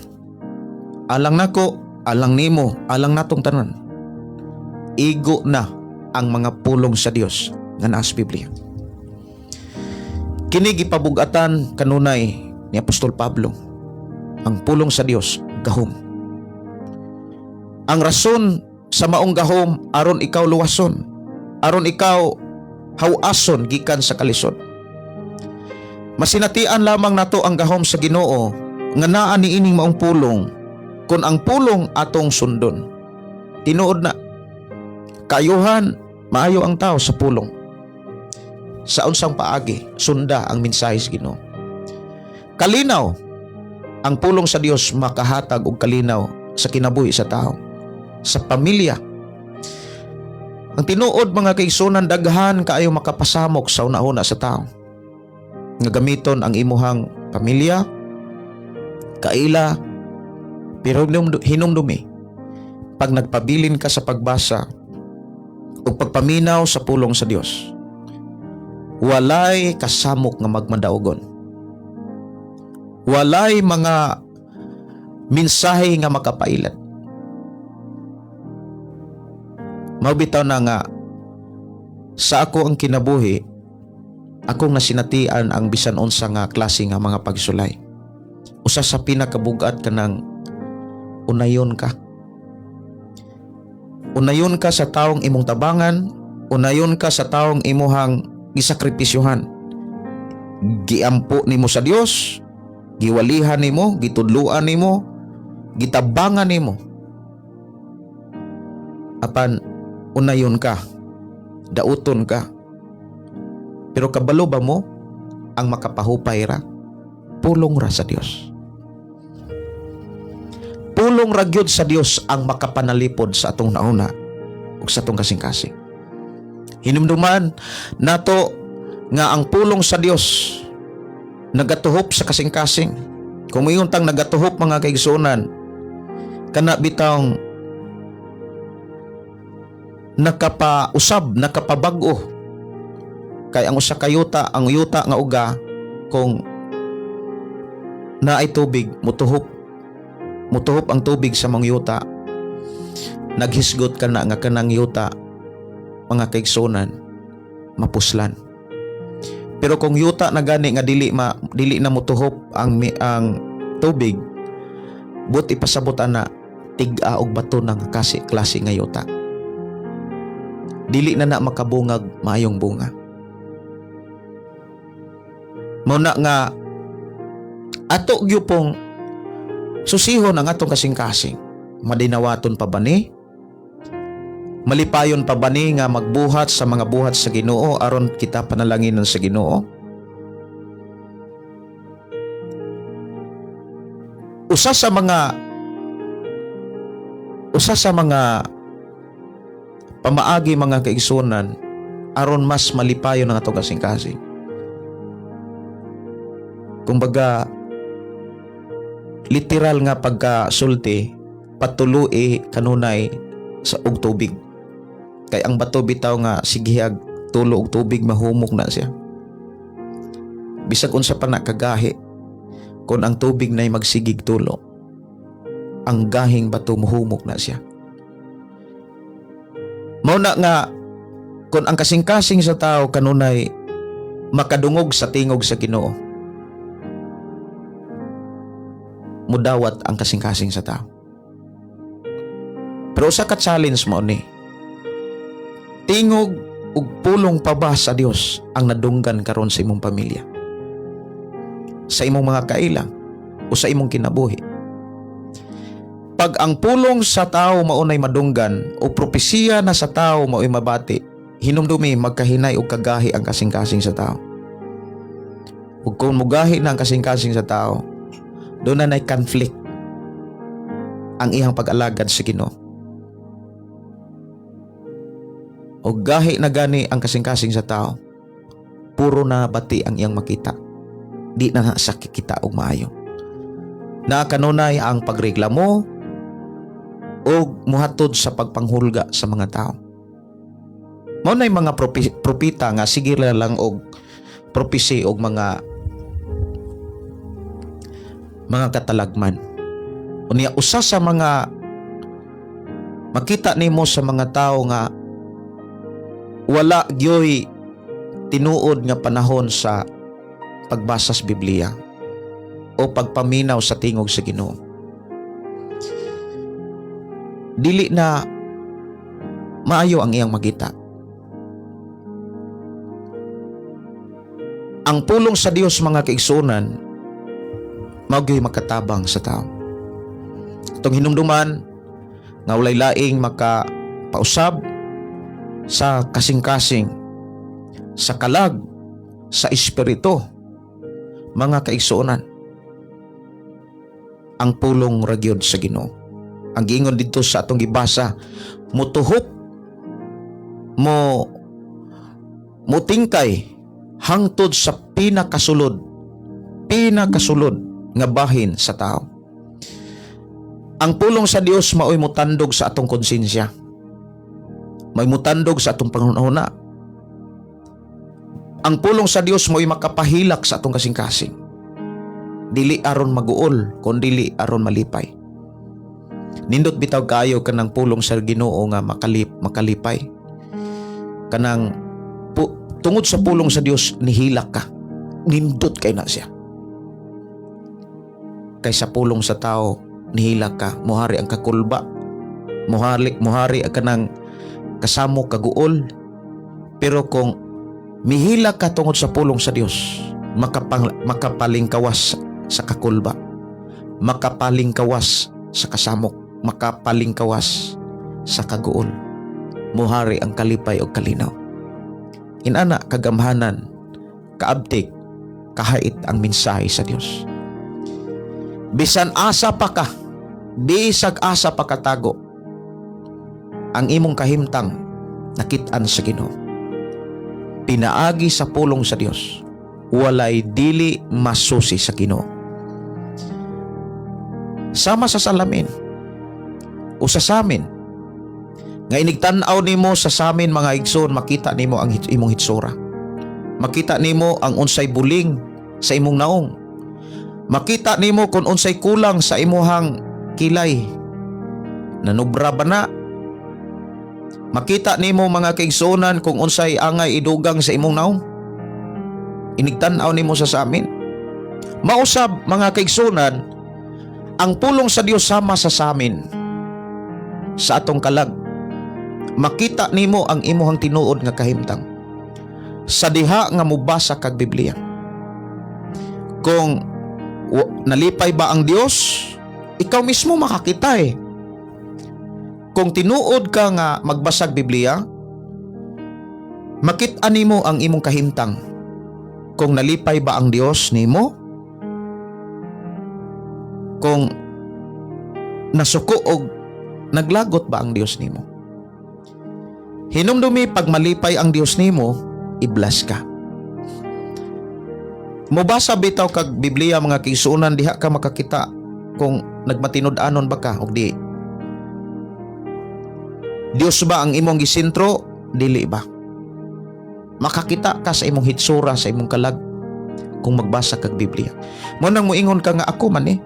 Alang nako, alang nimo, alang natong tanan. Igo na ang mga pulong sa Dios nga naa sa Biblia. Kini gipabugatan kanunay ni Apostol Pablo. Ang pulong sa Dios gahom. Ang rason sa maong gahom, aron ikaw luwason, aron ikaw hawason gikan sa kalisod. Masinatian lamang nato ang gahom sa Ginoo nga naa niining maong pulong kung ang pulong atong sundon. Tinuod na. Kayuhan, maayo ang tao sa pulong. Sa unsang paagi, sunda ang mensahe sa Ginoo. Kalinaw, ang pulong sa Dios makahatag og kalinaw sa kinabuhi sa tao, sa pamilya. Ang tinuod, mga kaigsunan, daghan kaayo makapasamok sa una-una sa tao. Nga gamiton ang imuhang pamilya, kaila, pero hinumdumi, pag nagpabilin ka sa pagbasa o pagpaminaw sa pulong sa Dios, walay kasamok nga magmadaugon. Walay mga mensahe nga makapailad. Mao bitaw na nga sa ako ang kinabuhi, akong nasinatian ang bisan unsa nga klase nga mga pagsulay. Usa sa pinakabugat, kanang unayon ka. Unayon ka sa taong imong tabangan, unayon ka sa taong imuhang gisakripisyuhan. Giampo nimo sa Dios, giwalihan nimo, gitudluan nimo, gitabangan nimo. Apan unayon ka, dauton ka. Pero kabalo ba mo ang makapahupay ra? Pulong ra sa Dios. Pulong ra gyud sa Dios ang makapanalipod sa atong nauna ug sa atong kasing-kasing. Hinumduman nato nga ang pulong sa Dios nagatuhop sa kasing-kasing. Kung moingon tang nagatuhop, mga kaigsuonan, kana bitawng nakapausab, nakapabag-o. Kay ang usa ka yuta, ang yuta nga uga, kung naay tubig, mutuhop. Mutuhop ang tubig sa mga yuta. Naghisgot ka na nga kanang yuta, mga kaigsuonan, mapuslan. Pero kung yuta na gani nga dili na mutuhop ang tubig, but ipasabot ana, tig-a og bato ng kasi klase nga yuta. Dili na na makabungag maayong bunga. Mao na nga ato gyud pong susihon ang atong kasing-kasing. Madinawaton pa ba ni? Malipayon pa ba ni nga magbuhat sa mga buhat sa Ginoo aron kita panalanginan sa Ginoo? Usa sa mga pamaagi, mga kaigsunan, aron mas malipayon ang atong kasing-kasing. Kumbaga, literal nga pagkasulti, patului kanunay sa og tubig. Kay ang bato bitaw nga sigihag tulo og tubig, mahumok na siya. Bisag unsa pa na kagahi, kung ang tubig na'y magsigig tulo, ang gahing bato muhumok na siya. Mao na nga kung ang kasing-kasing sa tao kanunay makadungog sa tingog sa Ginoo, mudawat ang kasing-kasing sa tao. Pero usa ka challenge mo ni, tingog ug pulong pa ba sa Dios ang nadunggan karon sa imong pamilya, sa imong mga kaila, o sa imong kinabuhi? Pag ang pulong sa tao maunay madunggan o propesiya na sa tao mao'y mabati, hinumdumi, magkahinay og kagahi ang kasing-kasing sa tao. Ug kung mugahi na ang kasing-kasing sa tao, doon na conflict ang iyang pag-alagad sa Ginoo. O gahi na gani ang kasing-kasing sa tao, puro na bati ang iyang makita. Di na sa kikita og maayo. Na kanunay ang pagreklamo o muhatod sa pagpanghulga sa mga tao. Mao na mga propeta nga sige lang og propesy og mga katalagman. Unya, usa sa mga makita nimo sa mga tao nga wala gyoy tinuod nga panahon sa pagbasa sa Biblia o pagpaminaw sa tingog sa Ginoo, dili na maayo ang iyang makita. Ang pulong sa Dios, mga kaigsuonan, mao gyud makatabang sa tao. Atong hinumduman nga walay laing makapausab sa kasing-kasing, sa kalag, sa espiritu, mga kaigsuonan. Ang pulong ra gyud sa Ginoo. Ang giingon didto sa atong gibasa, mutuhok, mo mutingkay hangtod sa pinakasulod, pinakasulod nga bahin sa tao. Ang pulong sa Dios maoy mutandog sa atong konsensya. May mutandog sa atong panghuna. Ang pulong sa Dios maoy makapahilak sa atong kasing-kasing. Dili aron maguol, kun dili aron malipay. Nindot bitaw kayo kanang pulong sa Ginoo nga makalipay. Kanang tungod sa pulong sa Dios nihilak ka. Nindot kay na siya. Kaysa pulong sa tao, nihilak ka, muhari ang kakulba. Muhari ang kanang kasamo kaguol. Pero kung mihilak ka tungod sa pulong sa Dios, makapalingkawas sa kakulba, makapalingkawas sa kasamok, makapalingkawas sa kaguol. Muhari ang kalipay o kalinaw. Inana kagamhanan, kaabtik, kahait ang mensahe sa Dios. Bisan asa pa ka, bisag asa pa katago, ang imong kahimtang nakit-an sa Ginoo. Pinaagi sa pulong sa Dios, walay dili masusi sa Ginoo. Sama sa salamin o sa samin nga inigtan-aw nimo sa samin, mga igsoon, makita nimo ang imong hitsura. Makita nimo ang unsay buling sa imong naong. Makita nimo kung unsay kulang sa imuhang kilay. Nanubra ba na? Makita nimo, mga kaigsuonan, kung unsay angay idugang sa imong naong. Inigtan-aw nimo sa samin. Mausab, mga kaigsuonan, ang pulong sa Dios sama sa samin sa atong kalag. Makita nimo ang imuhang tinuod nga kahimtang sa diha nga mobasa kag Biblia. Kung nalipay ba ang Dios, ikaw mismo makakita eh. Kung tinuod ka nga magbasag Biblia, makita nimo ang imong kahimtang. Kung nalipay ba ang Dios nimo? Kung nasuko og naglagot ba ang Dios nimo? Hinumdumi, pag malipay ang Dios nimo, i-bless ka. Mobasa bitaw kag Biblia, mga kaigsuonan, diha ka makakita kung nagmatinud-anon ba ka og di. Dios ba ang imong gisentro? Dili ba? Makakita ka sa imong hitsura, sa imong kalag kung magbasa kag Biblia. Mao nang moingon ka nga ako man eh.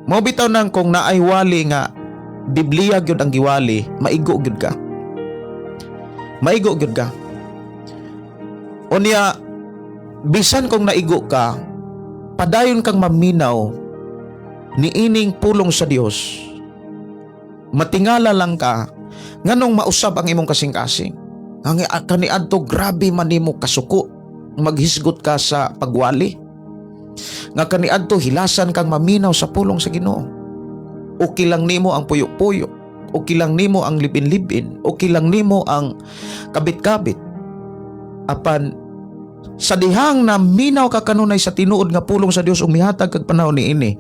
Mao bitaw nang kung naay wali nga Biblia gyud ang giwali, maigo gyud ka. Maigo gyud ka. Unya, bisan kung naigo ka, padayon kang maminaw niining pulong sa Dios. Matingala lang ka nganong mausab ang imong kasing-kasing. Ang kaniadto grabe man nimo kasuko, maghisgot ka sa pagwali. Nga kaniadto hilasan kang maminaw sa pulong sa Ginoo. Okay lang nimo ang puyo-puyo. Okay lang nimo ang libin-libin. Okay lang nimo ang kabit-kabit. Apan sa dihang na minaw ka kanunay sa tinuod nga pulong sa Dios ug mihatag kag panahon niini,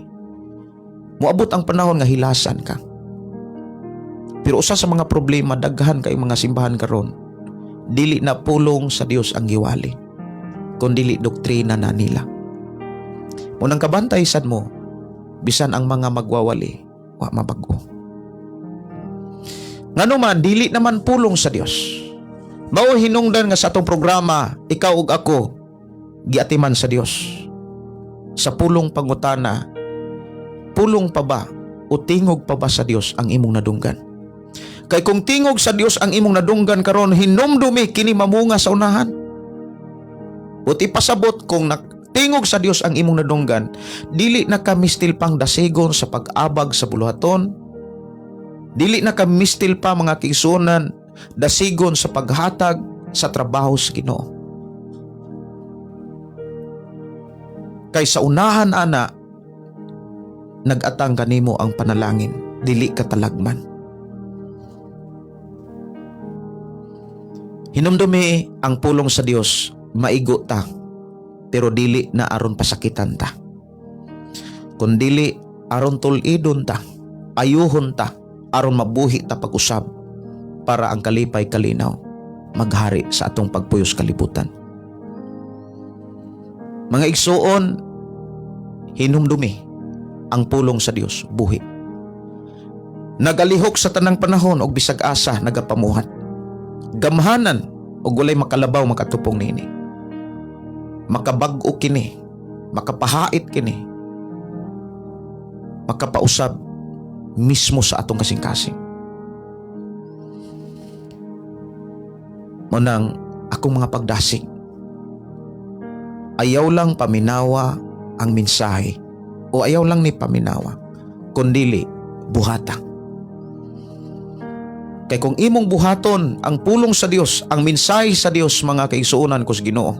moabot ang panahon nga hilasan ka. Pero usa sa mga problema, daghan kay mga simbahan karon, dili na pulong sa Dios ang giwali, kun dili doktrina na nila. Unang kabantay sad mo, bisan ang mga magwawali, wa mabago. Ngano man, dili naman pulong sa Dios. Mao hinungdan nga sa atong programa, ikaw ug ako giatiman sa Dios. Sa pulong pangutana, pulong pa ba o tingog pa ba sa Dios ang imong nadunggan? Kay kung tingog sa Dios ang imong nadunggan karon, hinumdumi kini mamunga sa unahan. Ut ipasabot kung tingog sa Dios ang imong nadunggan, dili na ka mistil pang dasigon sa pag-abag sa buluhaton, dili na ka mistil pa, mga kaigsuonan, dasigon sa paghatag sa trabaho sa Ginoo. Kay sa unahan ana, nag-atang kanimo ang panalangin, dili ka talagman. Hinumdumi ang pulong sa Dios, maigo ta, pero dili na aron pasakitan ta. Kun dili aron tul-idon ta, ayuhon ta, aron mabuhi ta pag-usab para ang kalipay kalinaw maghari sa atong pagpuyos kalibutan. Mga igsuon, hinumdumi ang pulong sa Dios, buhi. Nagalihok sa tanang panahon og bisag asa nagapamuhat. Gamhanan og walay makalabaw makatupong niini. Makabag-o kini, makapahait kini, makapausab mismo sa atong kasing-kasing. Munang akong mga pagdasig, ayaw lang paminawa ang mensahe o ayaw lang ni paminawa, kundili buhata. Kay kung imong buhaton ang pulong sa Dios, ang mensahe sa Dios, mga kaigsuonan ko sa Ginoo,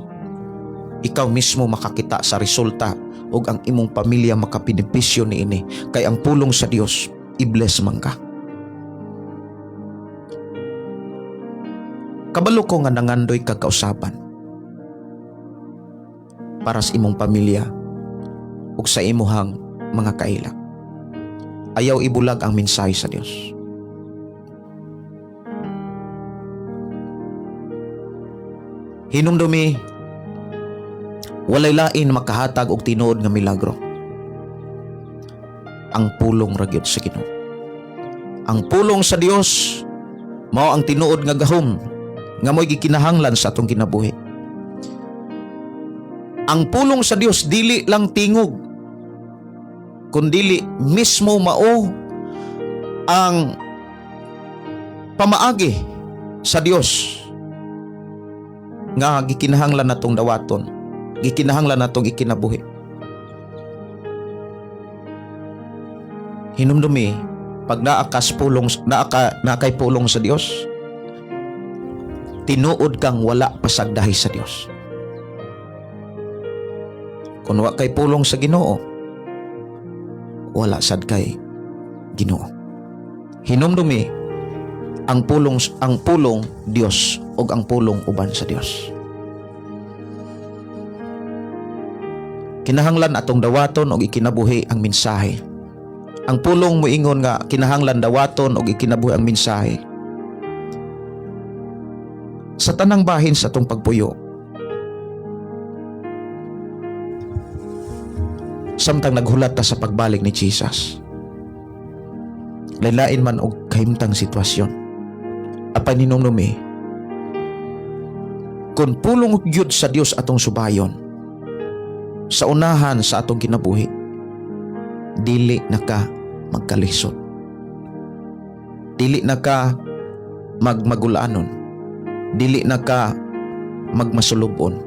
ikaw mismo makakita sa resulta ug ang imong pamilya makabenepisyo niini, kay ang pulong sa Dios i-bless man ka. Kabalo ko nga nangandoy kag kausaban para sa imong pamilya ug sa imuhang mga kaila. Ayaw ibulag ang mensahe sa Dios. Hinumdumi, walay lain makahatag og tinuod nga milagro. Ang pulong ra gyud sa Ginoo. Ang pulong sa Dios mao ang tinuod nga gahom nga mo'y gikinahanglan sa atong kinabuhi. Ang pulong sa Dios dili lang tingog, kundili mismo mao ang pamaagi sa Dios nga gikinahanglan natong dawaton, gikinahanglan natong ikinabuhi. Hinumdumi, pag naa kas pulong, naa ka, naa kay pulong sa Dios, tinuod kang wala pasagdahi sa Dios. Kung wa kay pulong sa Ginoo, wala sad kay Ginoo. Hinumdumi ang pulong Dios ug ang pulong uban sa Dios. Kinahanglan atong dawaton og ikinabuhi ang mensahe. Ang pulong moingon nga kinahanglan dawaton og ikinabuhi ang mensahe. Sa tanang bahin sa atong pagpuyo, samtang naghulat ta sa pagbalik ni Jesus, lain man og kahimtang sitwasyon, apan hinumdumi, kung pulong gyud sa Dios atong subayon sa unahan sa atong kinabuhi, dili na ka magkalisod, dili na ka magmagulanon, dili na ka magmasulubon,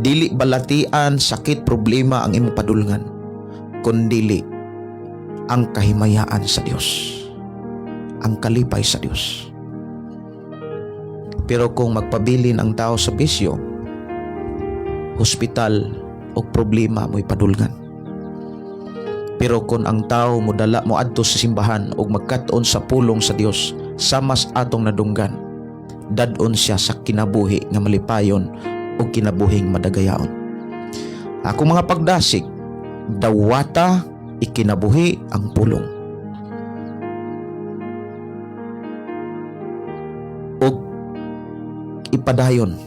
dili balatian, sakit, problema ang imong padulngan, kundili ang kahimayaan sa Dios, ang kalipay sa Dios. Pero kung magpabilin ang tao sa bisyo, hospital o problema mo'y padulngan. Pero kung ang tao modala mo adto sa simbahan ug magkat-on sa pulong sa Dios sama sa atong nadunggan, dad-on siya sa kinabuhi nga malipayon o kinabuhing madagayaon. Ako mga pagdasig, dawata ikinabuhi ang pulong. Og ipadayon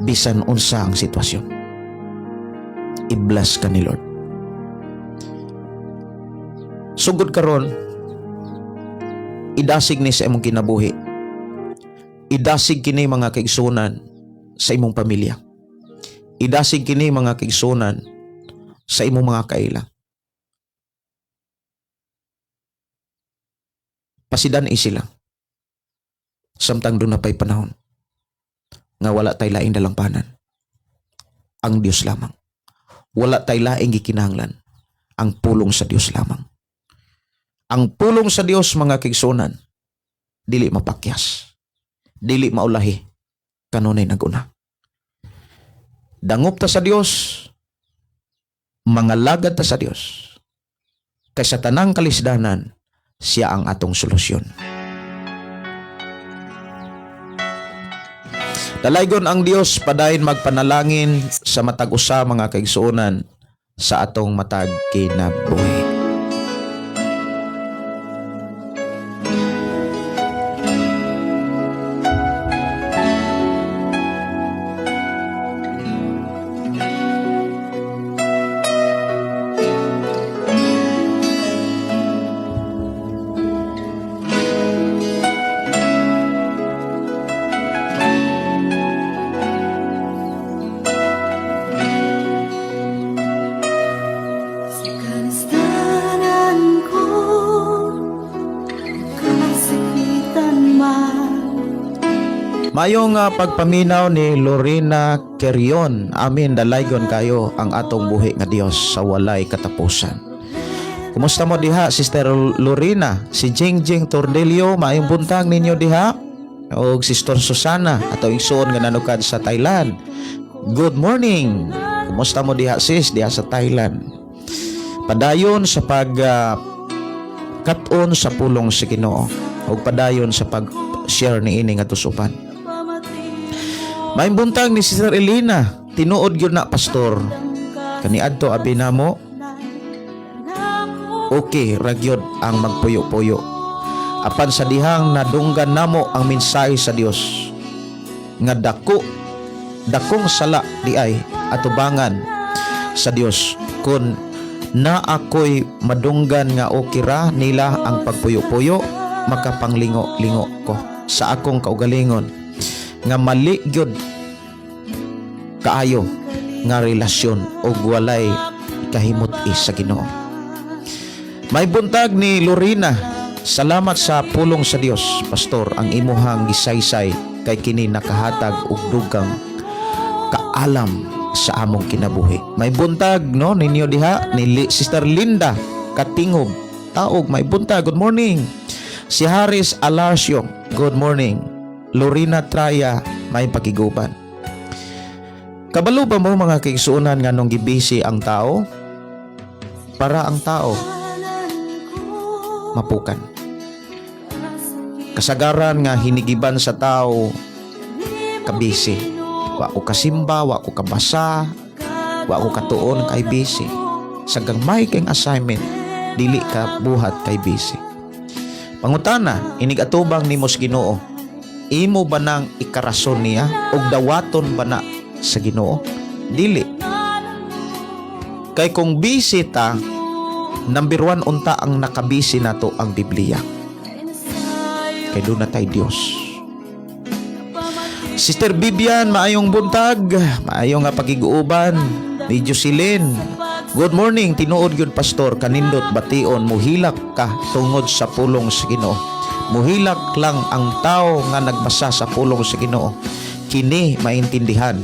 bisan unsa ang sitwasyon. I-bless ka ni Lord. Sugod karon, idasig ni sa imong kinabuhi. Idasig kini, mga kaigsunan, sa imong pamilya. Idasig kini, mga kaigsunan, sa imong mga kaila. Pasidan-i sila samtang duna pa'y panahon nga wala tay laing dalampanan. Ang Dios lamang. Wala tay laing gikinahanglan. Ang pulong sa Dios lamang. Ang pulong sa Dios, mga kaigsunan, dili mapakyas. Dili maulahi kanunay naguna. Dangop ta sa Dios, mangalagad ta sa Dios. Kay sa tanang kalisdanan, siya ang atong solusyon. Dalaygon ang Dios, padayon magpanalangin sa matag usa, mga kaigsuonan, sa atong matag kinabuhi. Sa kanisdanan ko, kasakitan man. Mayong pagpaminaw ni Lorena Kerion. Amin, dalaygon kayo ang atong buhi nga Dios sa walay katapusan. Kumusta mo diha, Sister Lorena? Si Jing Jing Tordelio, maayong buntag ninyo diha. Og Sister Susana, ato igsuon nga nanukad sa Thailand. Good morning. Kumusta mo diha, sis, diha sa Thailand? Padayon sa pag kat-on sa pulong sa Ginoo ug padayon sa pag-share niini nga uban. Maayong buntag ni Sister Elena. Tinuod gyud na, pastor. Kaniadto abi namo okay ra gyud ang magpuyo-puyo. Apan sa dihang nadunggan namo ang mensahe sa Dios nga dako dakong sala diay atubangan sa Dios kun naa ko'y madunggan nga okay ra nila ang pagpuyo-puyo, makapanglingo-lingo ko sa akong kaugalingon nga mali gyud kaayo nga relasyon og walay kahimut-i sa Ginoo. May buntag ni Lorena. Salamat sa pulong sa Dios, pastor, ang imuhang gisaysay kay kini nakahatag og dugang kaalam sa among kinabuhi. May buntag no ninyo diha ni Sister Linda Katingob. Taog, may buntag. Good morning. Si Haris Alarcio, good morning. Lorena Traya, may pakiguban. Kabalo ba mo, mga kaigsuonan, nga nung gibisi ang tao, para ang tao mapukan? Kasagaran nga hinigiban sa tao kabisi. Wa ko kasimba, wa ko kabasa, wa ko katuon kay busy. Sa gagmay kay assignment, dili ka buhat kay busy. Pangutana, inig atubang nimo sa Ginoo, imo ba nang ikarason niya og dawaton ba na sa Ginoo? Dili. Kay kung busy ta, number one unta ang nakabisi nato ang Biblia. Kay duna tay Dios. Sister Vivian, maayong buntag, maayong nga pakiguuban ni Jocelyn. Good morning, tinuod gyud, pastor, kanindot bation, muhilak ka tungod sa pulong sa Ginoo. Muhilak lang ang tao nga nagbasa sa pulong sa Ginoo. Kini maintindihan.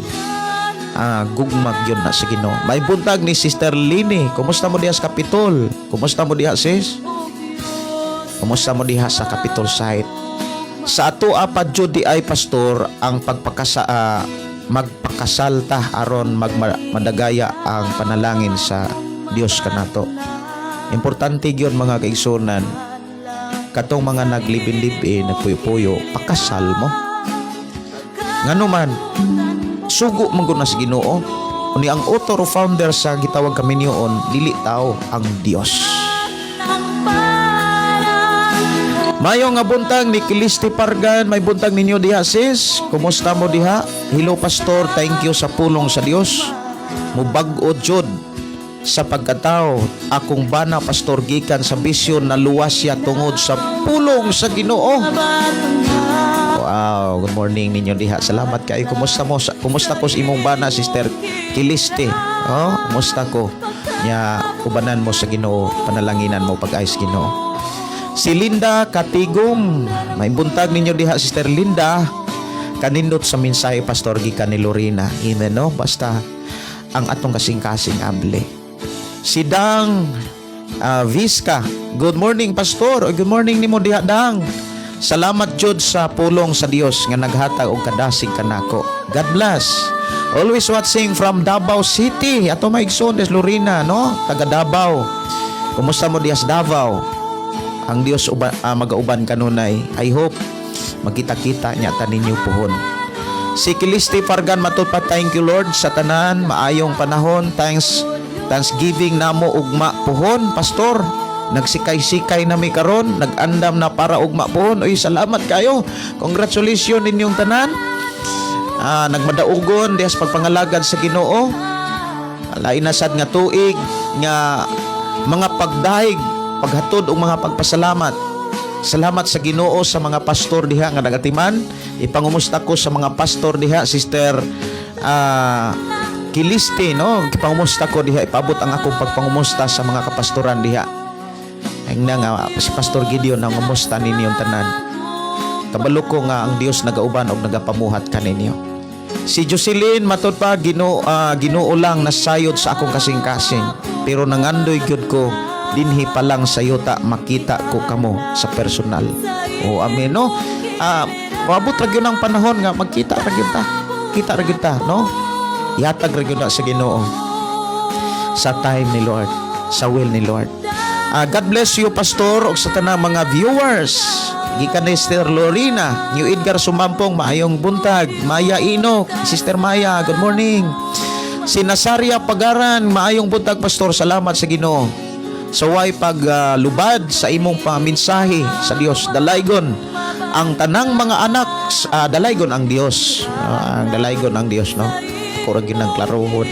Ah, gugmag yun na sa Ginoo. May buntag ni Sister Lini. Kumusta mo diha sa Kapitol? Kumusta mo diha, sis? Kumusta mo diha sa Capitol site? Sa ato pa jud di ay, pastor, ang pagpakasa magpakasal ta aron madagaya ang panalangin sa Dios kanato. Importante gyud, mga kaigsunan, katong mga naglibin-libin, nagpuyo-puyo, pakasal mo. Ngano man, sugo man gud na sa Ginoo. Uni ang author o founder sa gitawag kaminyoon dili tao, ang Dios. Mayo nga buntag ni Kilisti Pargan, may buntag ninyo diha, sis. Kumusta mo diha? Hello, pastor, thank you sa pulong sa Dios. Mubag-o jud Sa pagkatao, akong bana, pastor, gikan sa bisyo, naluwas siya tungod sa pulong sa Ginoo. Wow, good morning ninyo diha. Salamat kayo. Kumusta mo? Kumusta ko sa imong bana, Sister Kiliste? Oh, kumusta ko? Nya ubanan mo sa Ginoo, panalanginan mo pag-ay sa Ginoo. Si Linda Katigom, may buntag ninyo diha, Sister Linda. Kanindot sa mensahe, pastor, gikan ni Lorena. Amen, no? Basta ang atong kasing-kasing able. Si Dang Visca. Good morning, pastor. Good morning nimo diha, Dang. Salamat jud sa pulong sa Dios nga naghatag og kadasig kanako. God bless. Always watching from Davao City. Ato may igsoon des Lorena, no? Taga Davao. Kumusta mo diha sa Davao? Ang Dios magauban kanunay. I hope magkita-kita niya ta ninyo puhon. Si Kilisti Fargan, matud pa, thank you Lord sa tanan maayong panahon. Thanksgiving namo ugma puhon, pastor. Nagsikay-sikay na mi karon, nag-andam na para ugma puhon. Uy, salamat kayo. Congratulations ninyong tanan. Nagmadaugon diha sa pagpangalagad sa Ginoo. Lain na sad nga tuig nga mga pagdahig, paghatod og mga pagpasalamat. Salamat sa Ginoo sa mga pastor diha nga nagatiman. Ipangumusta ko sa mga pastor diha, Sister Kiliste, no? Ipangumusta ko diha, ipaabot ang akong pagpangumusta sa mga kapastoran diha. Ang na nga si Pastor Gideon ang ngumusta ninyong tanan. Kabalo ko nga ang Dios nagauban og nagapamuhat kaninyo. Si Jocelyn, matud pa, Ginoo lang nasayod sa akong kasing-kasing. Pero nangandoy gyud ko dinhi pa lang sa yuta makita ko kamo sa personal. O amen, no. Moabot ra gyud ang panahon nga magkita ra gyud ta. Kita ra gyud ta, no? Yatag ra gyud na sa Ginoo sa time ni Lord, sa will ni Lord. God bless you, pastor, ug sa tanang mga viewers. Gikan ni Sister Lorena, New Edgar Sumampong, maayong buntag. Maya Enoch, Sister Maya, good morning. Si Nasaria Pagaran, maayong buntag, pastor, salamat sa Ginoo. Sa way pag lubad sa imong paminsahe sa Dios, dalaygon ang tanang mga anak, dalaygon ang Dios. Ang dalaygon ang Dios, no? Ako ra gyud nang klarohon.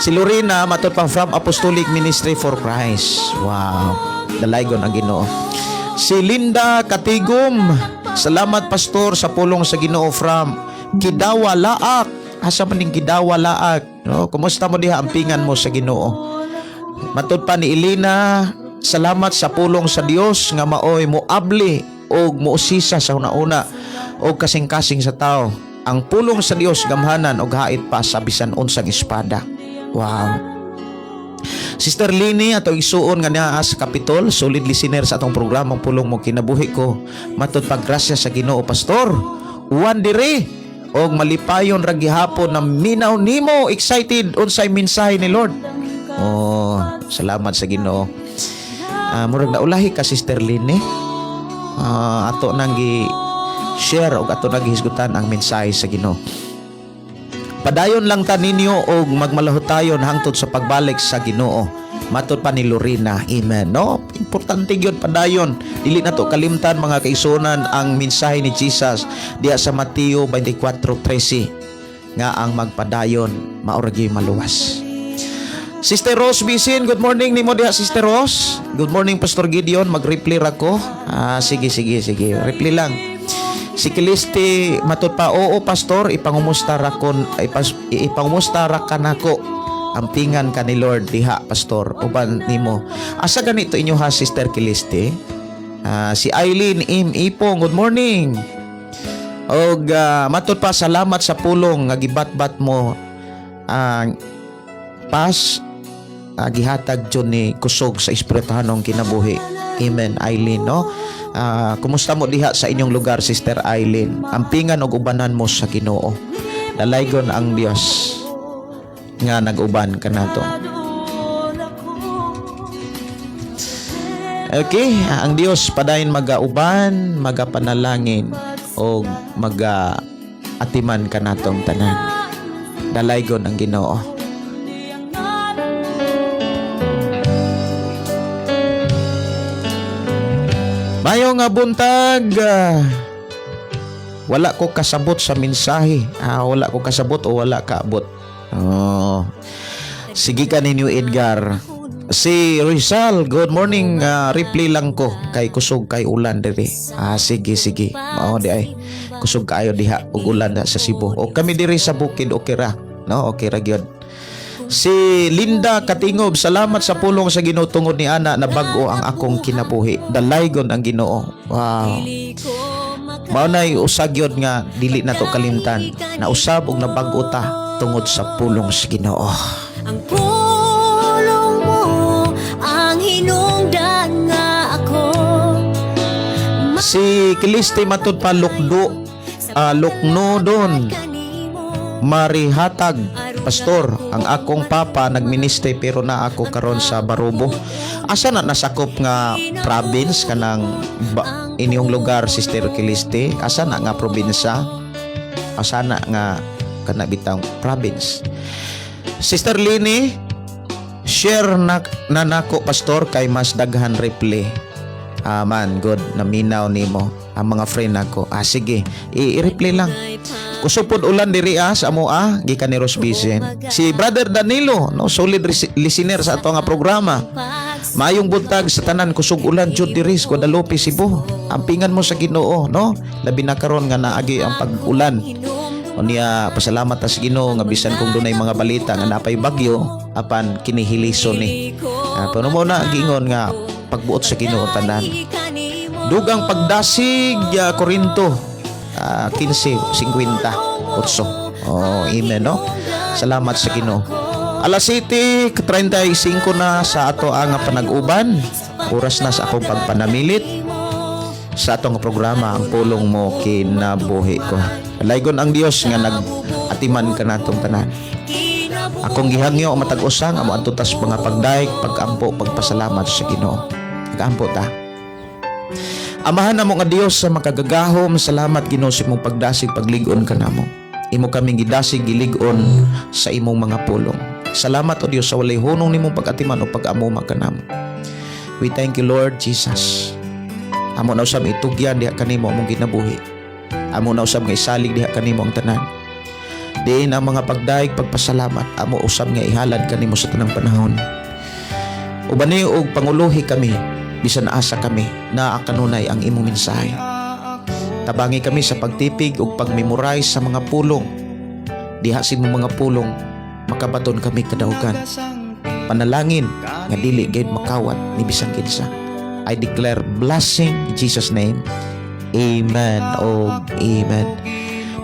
Si Lorena, matud pang, from Apostolic Ministry for Christ. Wow. Dalaygon ang Ginoo. Si Linda Katigom, salamat pastor sa pulong sa Ginoo from Kidawa Laak. Asa man ning Kidawa Laak? No, kumusta mo diha, ampingan mo sa Ginoo. Matud pa ni Elena, salamat sa pulong sa Dios nga maoy moabli og mousisa sa una-una og kasing-kasing sa tao. Ang pulong sa Dios gamhanan og hait pa sa bisan unsang espada. Wow. Sister Lini, ato isuon nga naa sa Kapitol, solid listener sa atong programa Pulong Mo Kinabuhi Ko. Matud pag grasya sa Ginoo, pastor. Uwan dire og malipayon ra gihapon na minaw nimo, excited unsay mensahe ni Lord. Oh, salamat sa Ginoo. Murag naulahi ka, Sister Lini. Ato nang gi share og ato nang gihisgutan ang mensahe sa Ginoo. Padayon lang ta ninyo og magmalahutayon hangtod sa pagbalik sa Ginoo. Matod pa ni Lorena. Amen. No? Importante gyud padayon. Dili na to kalimtan, mga kaigsuonan, ang mensahe ni Jesus diya sa Mateo 24:13 nga ang magpadayon mao ra gyud maluwas. Sister Rose Bisin, good morning nimo diha, Sister Rose. Good morning, Pastor Gideon, mag-reply ra ko. Sige, sige, sige. Reply lang. Si Kilisti, matud pa, oo pastor, ipangumusta ra kon ipangumusta ra kanako. Ampingan ka ni Lord diha, pastor, uban nimo. Asa ganito inyo ha, Sister Kilisti? Si Eileen M. Ipong, good morning. Og matud pa, salamat sa pulong nga gibatbat mo ang pas gihatag jud ni kusog sa espirituhanong kinabuhi. Amen, Eileen, no? Kumusta mo diha sa inyong lugar, Sister Eileen? Ampingan og ubanan mo sa Ginoo. Dalaygon ang Dios nga nag-uban kanato. Okay, ang Dios padayon magauban, magapanalangin og maga atiman kanatong tanan. Dalaygon ang Ginoo. Mayo nga buntag. Wala ko kasabot sa mensahe. Wala ko kasabot o wala kaabot. Oh. Sige ka ninyo, Edgar. Si Rizal, good morning. Reply lang ko kay kusog kay ulan diri. Ah, sige sige. Mao di ay. Kusog kaayo diha ug ulan na sa Cebu. O kami diri sa bukid, okay ra. No, okay ra gyud. Si Linda Katingob, salamat sa pulong sa Ginoo, tungod ni ana na bag-o ang akong kinabuhi. Dalaygon ang Ginoo. Wow. Mao nay usag yun nga dili na to kalimtan. Nausab og nabag-o ta tungod sa pulong sa Ginoo. Ang pulong mo ang hinungdan nga ako. Si Kiliste matud pa lukdo, lukno don Marihatag, "Pastor, ang akong papa nagministry pero na ako karon sa Barubo." Asa na nasakop nga province kanang ba, inyong lugar, Sister Kiliste? Asa na nga probinsya? Asa na nga kana bitang province? Sister Lini, share na, na nako, Pastor, kay mas daghan reply. Aman, good. Naminaw nimo ang mga friend nako. Ah, sige. I-reply lang. Kusog pod ulan diri sa amoa, gikan ni Rose Bicen. Si Brother Danilo, no, solid listener sa ato nga programa. "Maayong buntag sa tanan, kusog ulan jud diri sa Guadalupe, Cebu. Ampingan mo sa Ginoo, no? Labi na karon nga naagi ang pag-ulan." Unya pasalamat ta sa Ginoo nga bisan kung dunay mga balita nga napay bagyo, apan kinihilison ni. Ah, pero mo na giingon nga pagbuot sa Ginoo tanan. Dugang pagdasig, Korinto 15:58. Oh, amen, no. Salamat sa Ginoo. Alas 7:35 na sa ato ang panag-uban. Oras na sa akong pagpanamilit sa atong programa, Ang Pulong Mo Kinabuhi Ko. Dalaygon ang Dios nga nag-atiman ka natong tanan. Akong gihangyo ang matag usa nga moadto tas mga pagdayeg, pagampo, pagpasalamat sa Ginoo. Nagaampo ta. Amahan namo nga Dios sa makagagahom, salamat, Ginoo, sa imong pagdasig, paglig-on kanamo. Imo kaming gidasig, gilig-on sa imong mga pulong. Salamat, O Dios, sa walay hunong nimong pag-atiman o pag-amuma kanamo. We thank you, Lord Jesus. Amo na usab itugyan diha kanimo among kinabuhi. Amo na usab nga isalig diha kanimo ang tanan. Diin ang mga pagdayeg, pagpasalamat, amo usab nga ihalad kanimo sa tanang panahon. Ubani og panguluhi kami bisan asa kami, naa kanunay ang imong mensahe. Tabangi kami sa pagtipig ug pag-memorize sa mga pulong. Diha sa imong mga pulong makabaton kami kadaugan. Panalangin nga dili gayud makawat ni bisan kinsa. I declare blessing in Jesus' name. Amen o amen.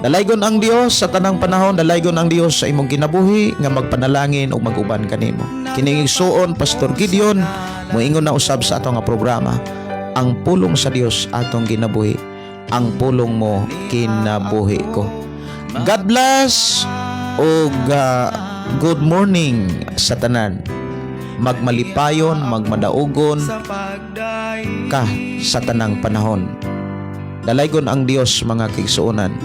Dalaygon ang Dios sa tanang panahon, dalaygon ang Dios sa imong kinabuhi nga magpanalangin ug maguban kanimo. Kining igsuon, Pastor Gideon, moingon na usab sa ato nga programa, Ang Pulong sa Dios Atong Ginabuhi, Ang Pulong Mo Kinabuhi Ko. God bless ug good morning sa tanan. Magmalipayon, magmadaugon ka sa tanang panahon. Dalaygon ang Dios, mga kaigsuonan,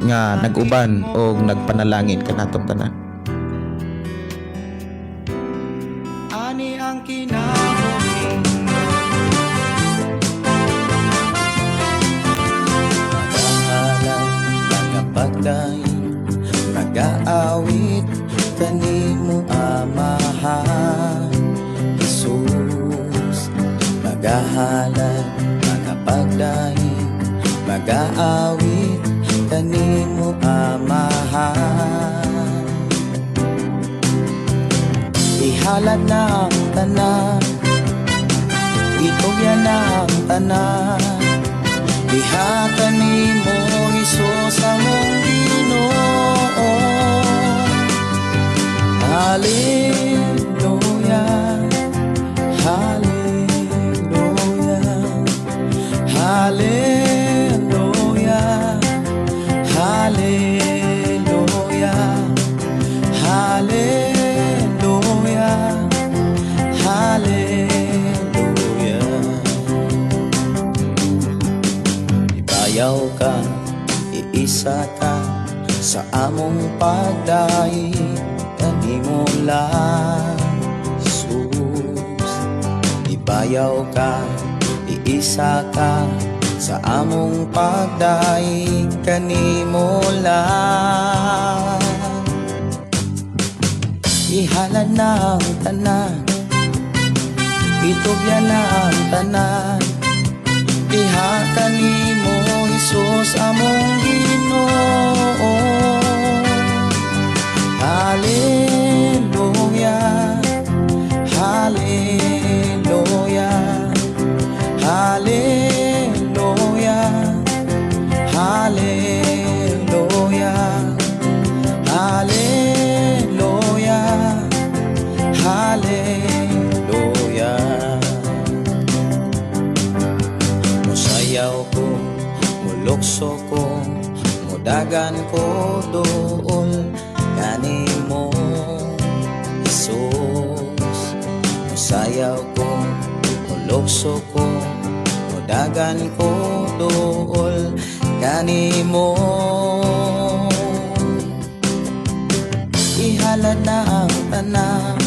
nga nag-uban o nagpanalangin kanatong tanan. Ani ang kinabuhi. Magahalad, magapagdaig, magaawit kanimo, Amahan Jesus. Magahalad, magapagdaig, magaawit kanimo, Amahan. Ihalad na ang tanan, itugyan na ang tanan diha kanimo, Hesus among Ginoo. Hallelujah, Hallelujah, Hallelujah, Hallelujah, Hallelujah, Hallelujah. Ibayaw ka, iisa ka sa among pagdaig kanimo lang, Jesus. Ibayaw ka, iisa ka sa among pagdaig kanimo lang. Ihalad na ang tanan, itugyan na ang tanan. Diha kanimo, Hesus, among Ginoo. Hallelujah. Hallelujah. Hallelujah. Hallelujah. Hallelujah. Hallelujah. Musayaw ko, mulukso ko, mudagan ko duol kanimo, Jesus. Musayaw ko, mulukso ko, mudagan ko duol kanimo. Ihalad na ang tanan.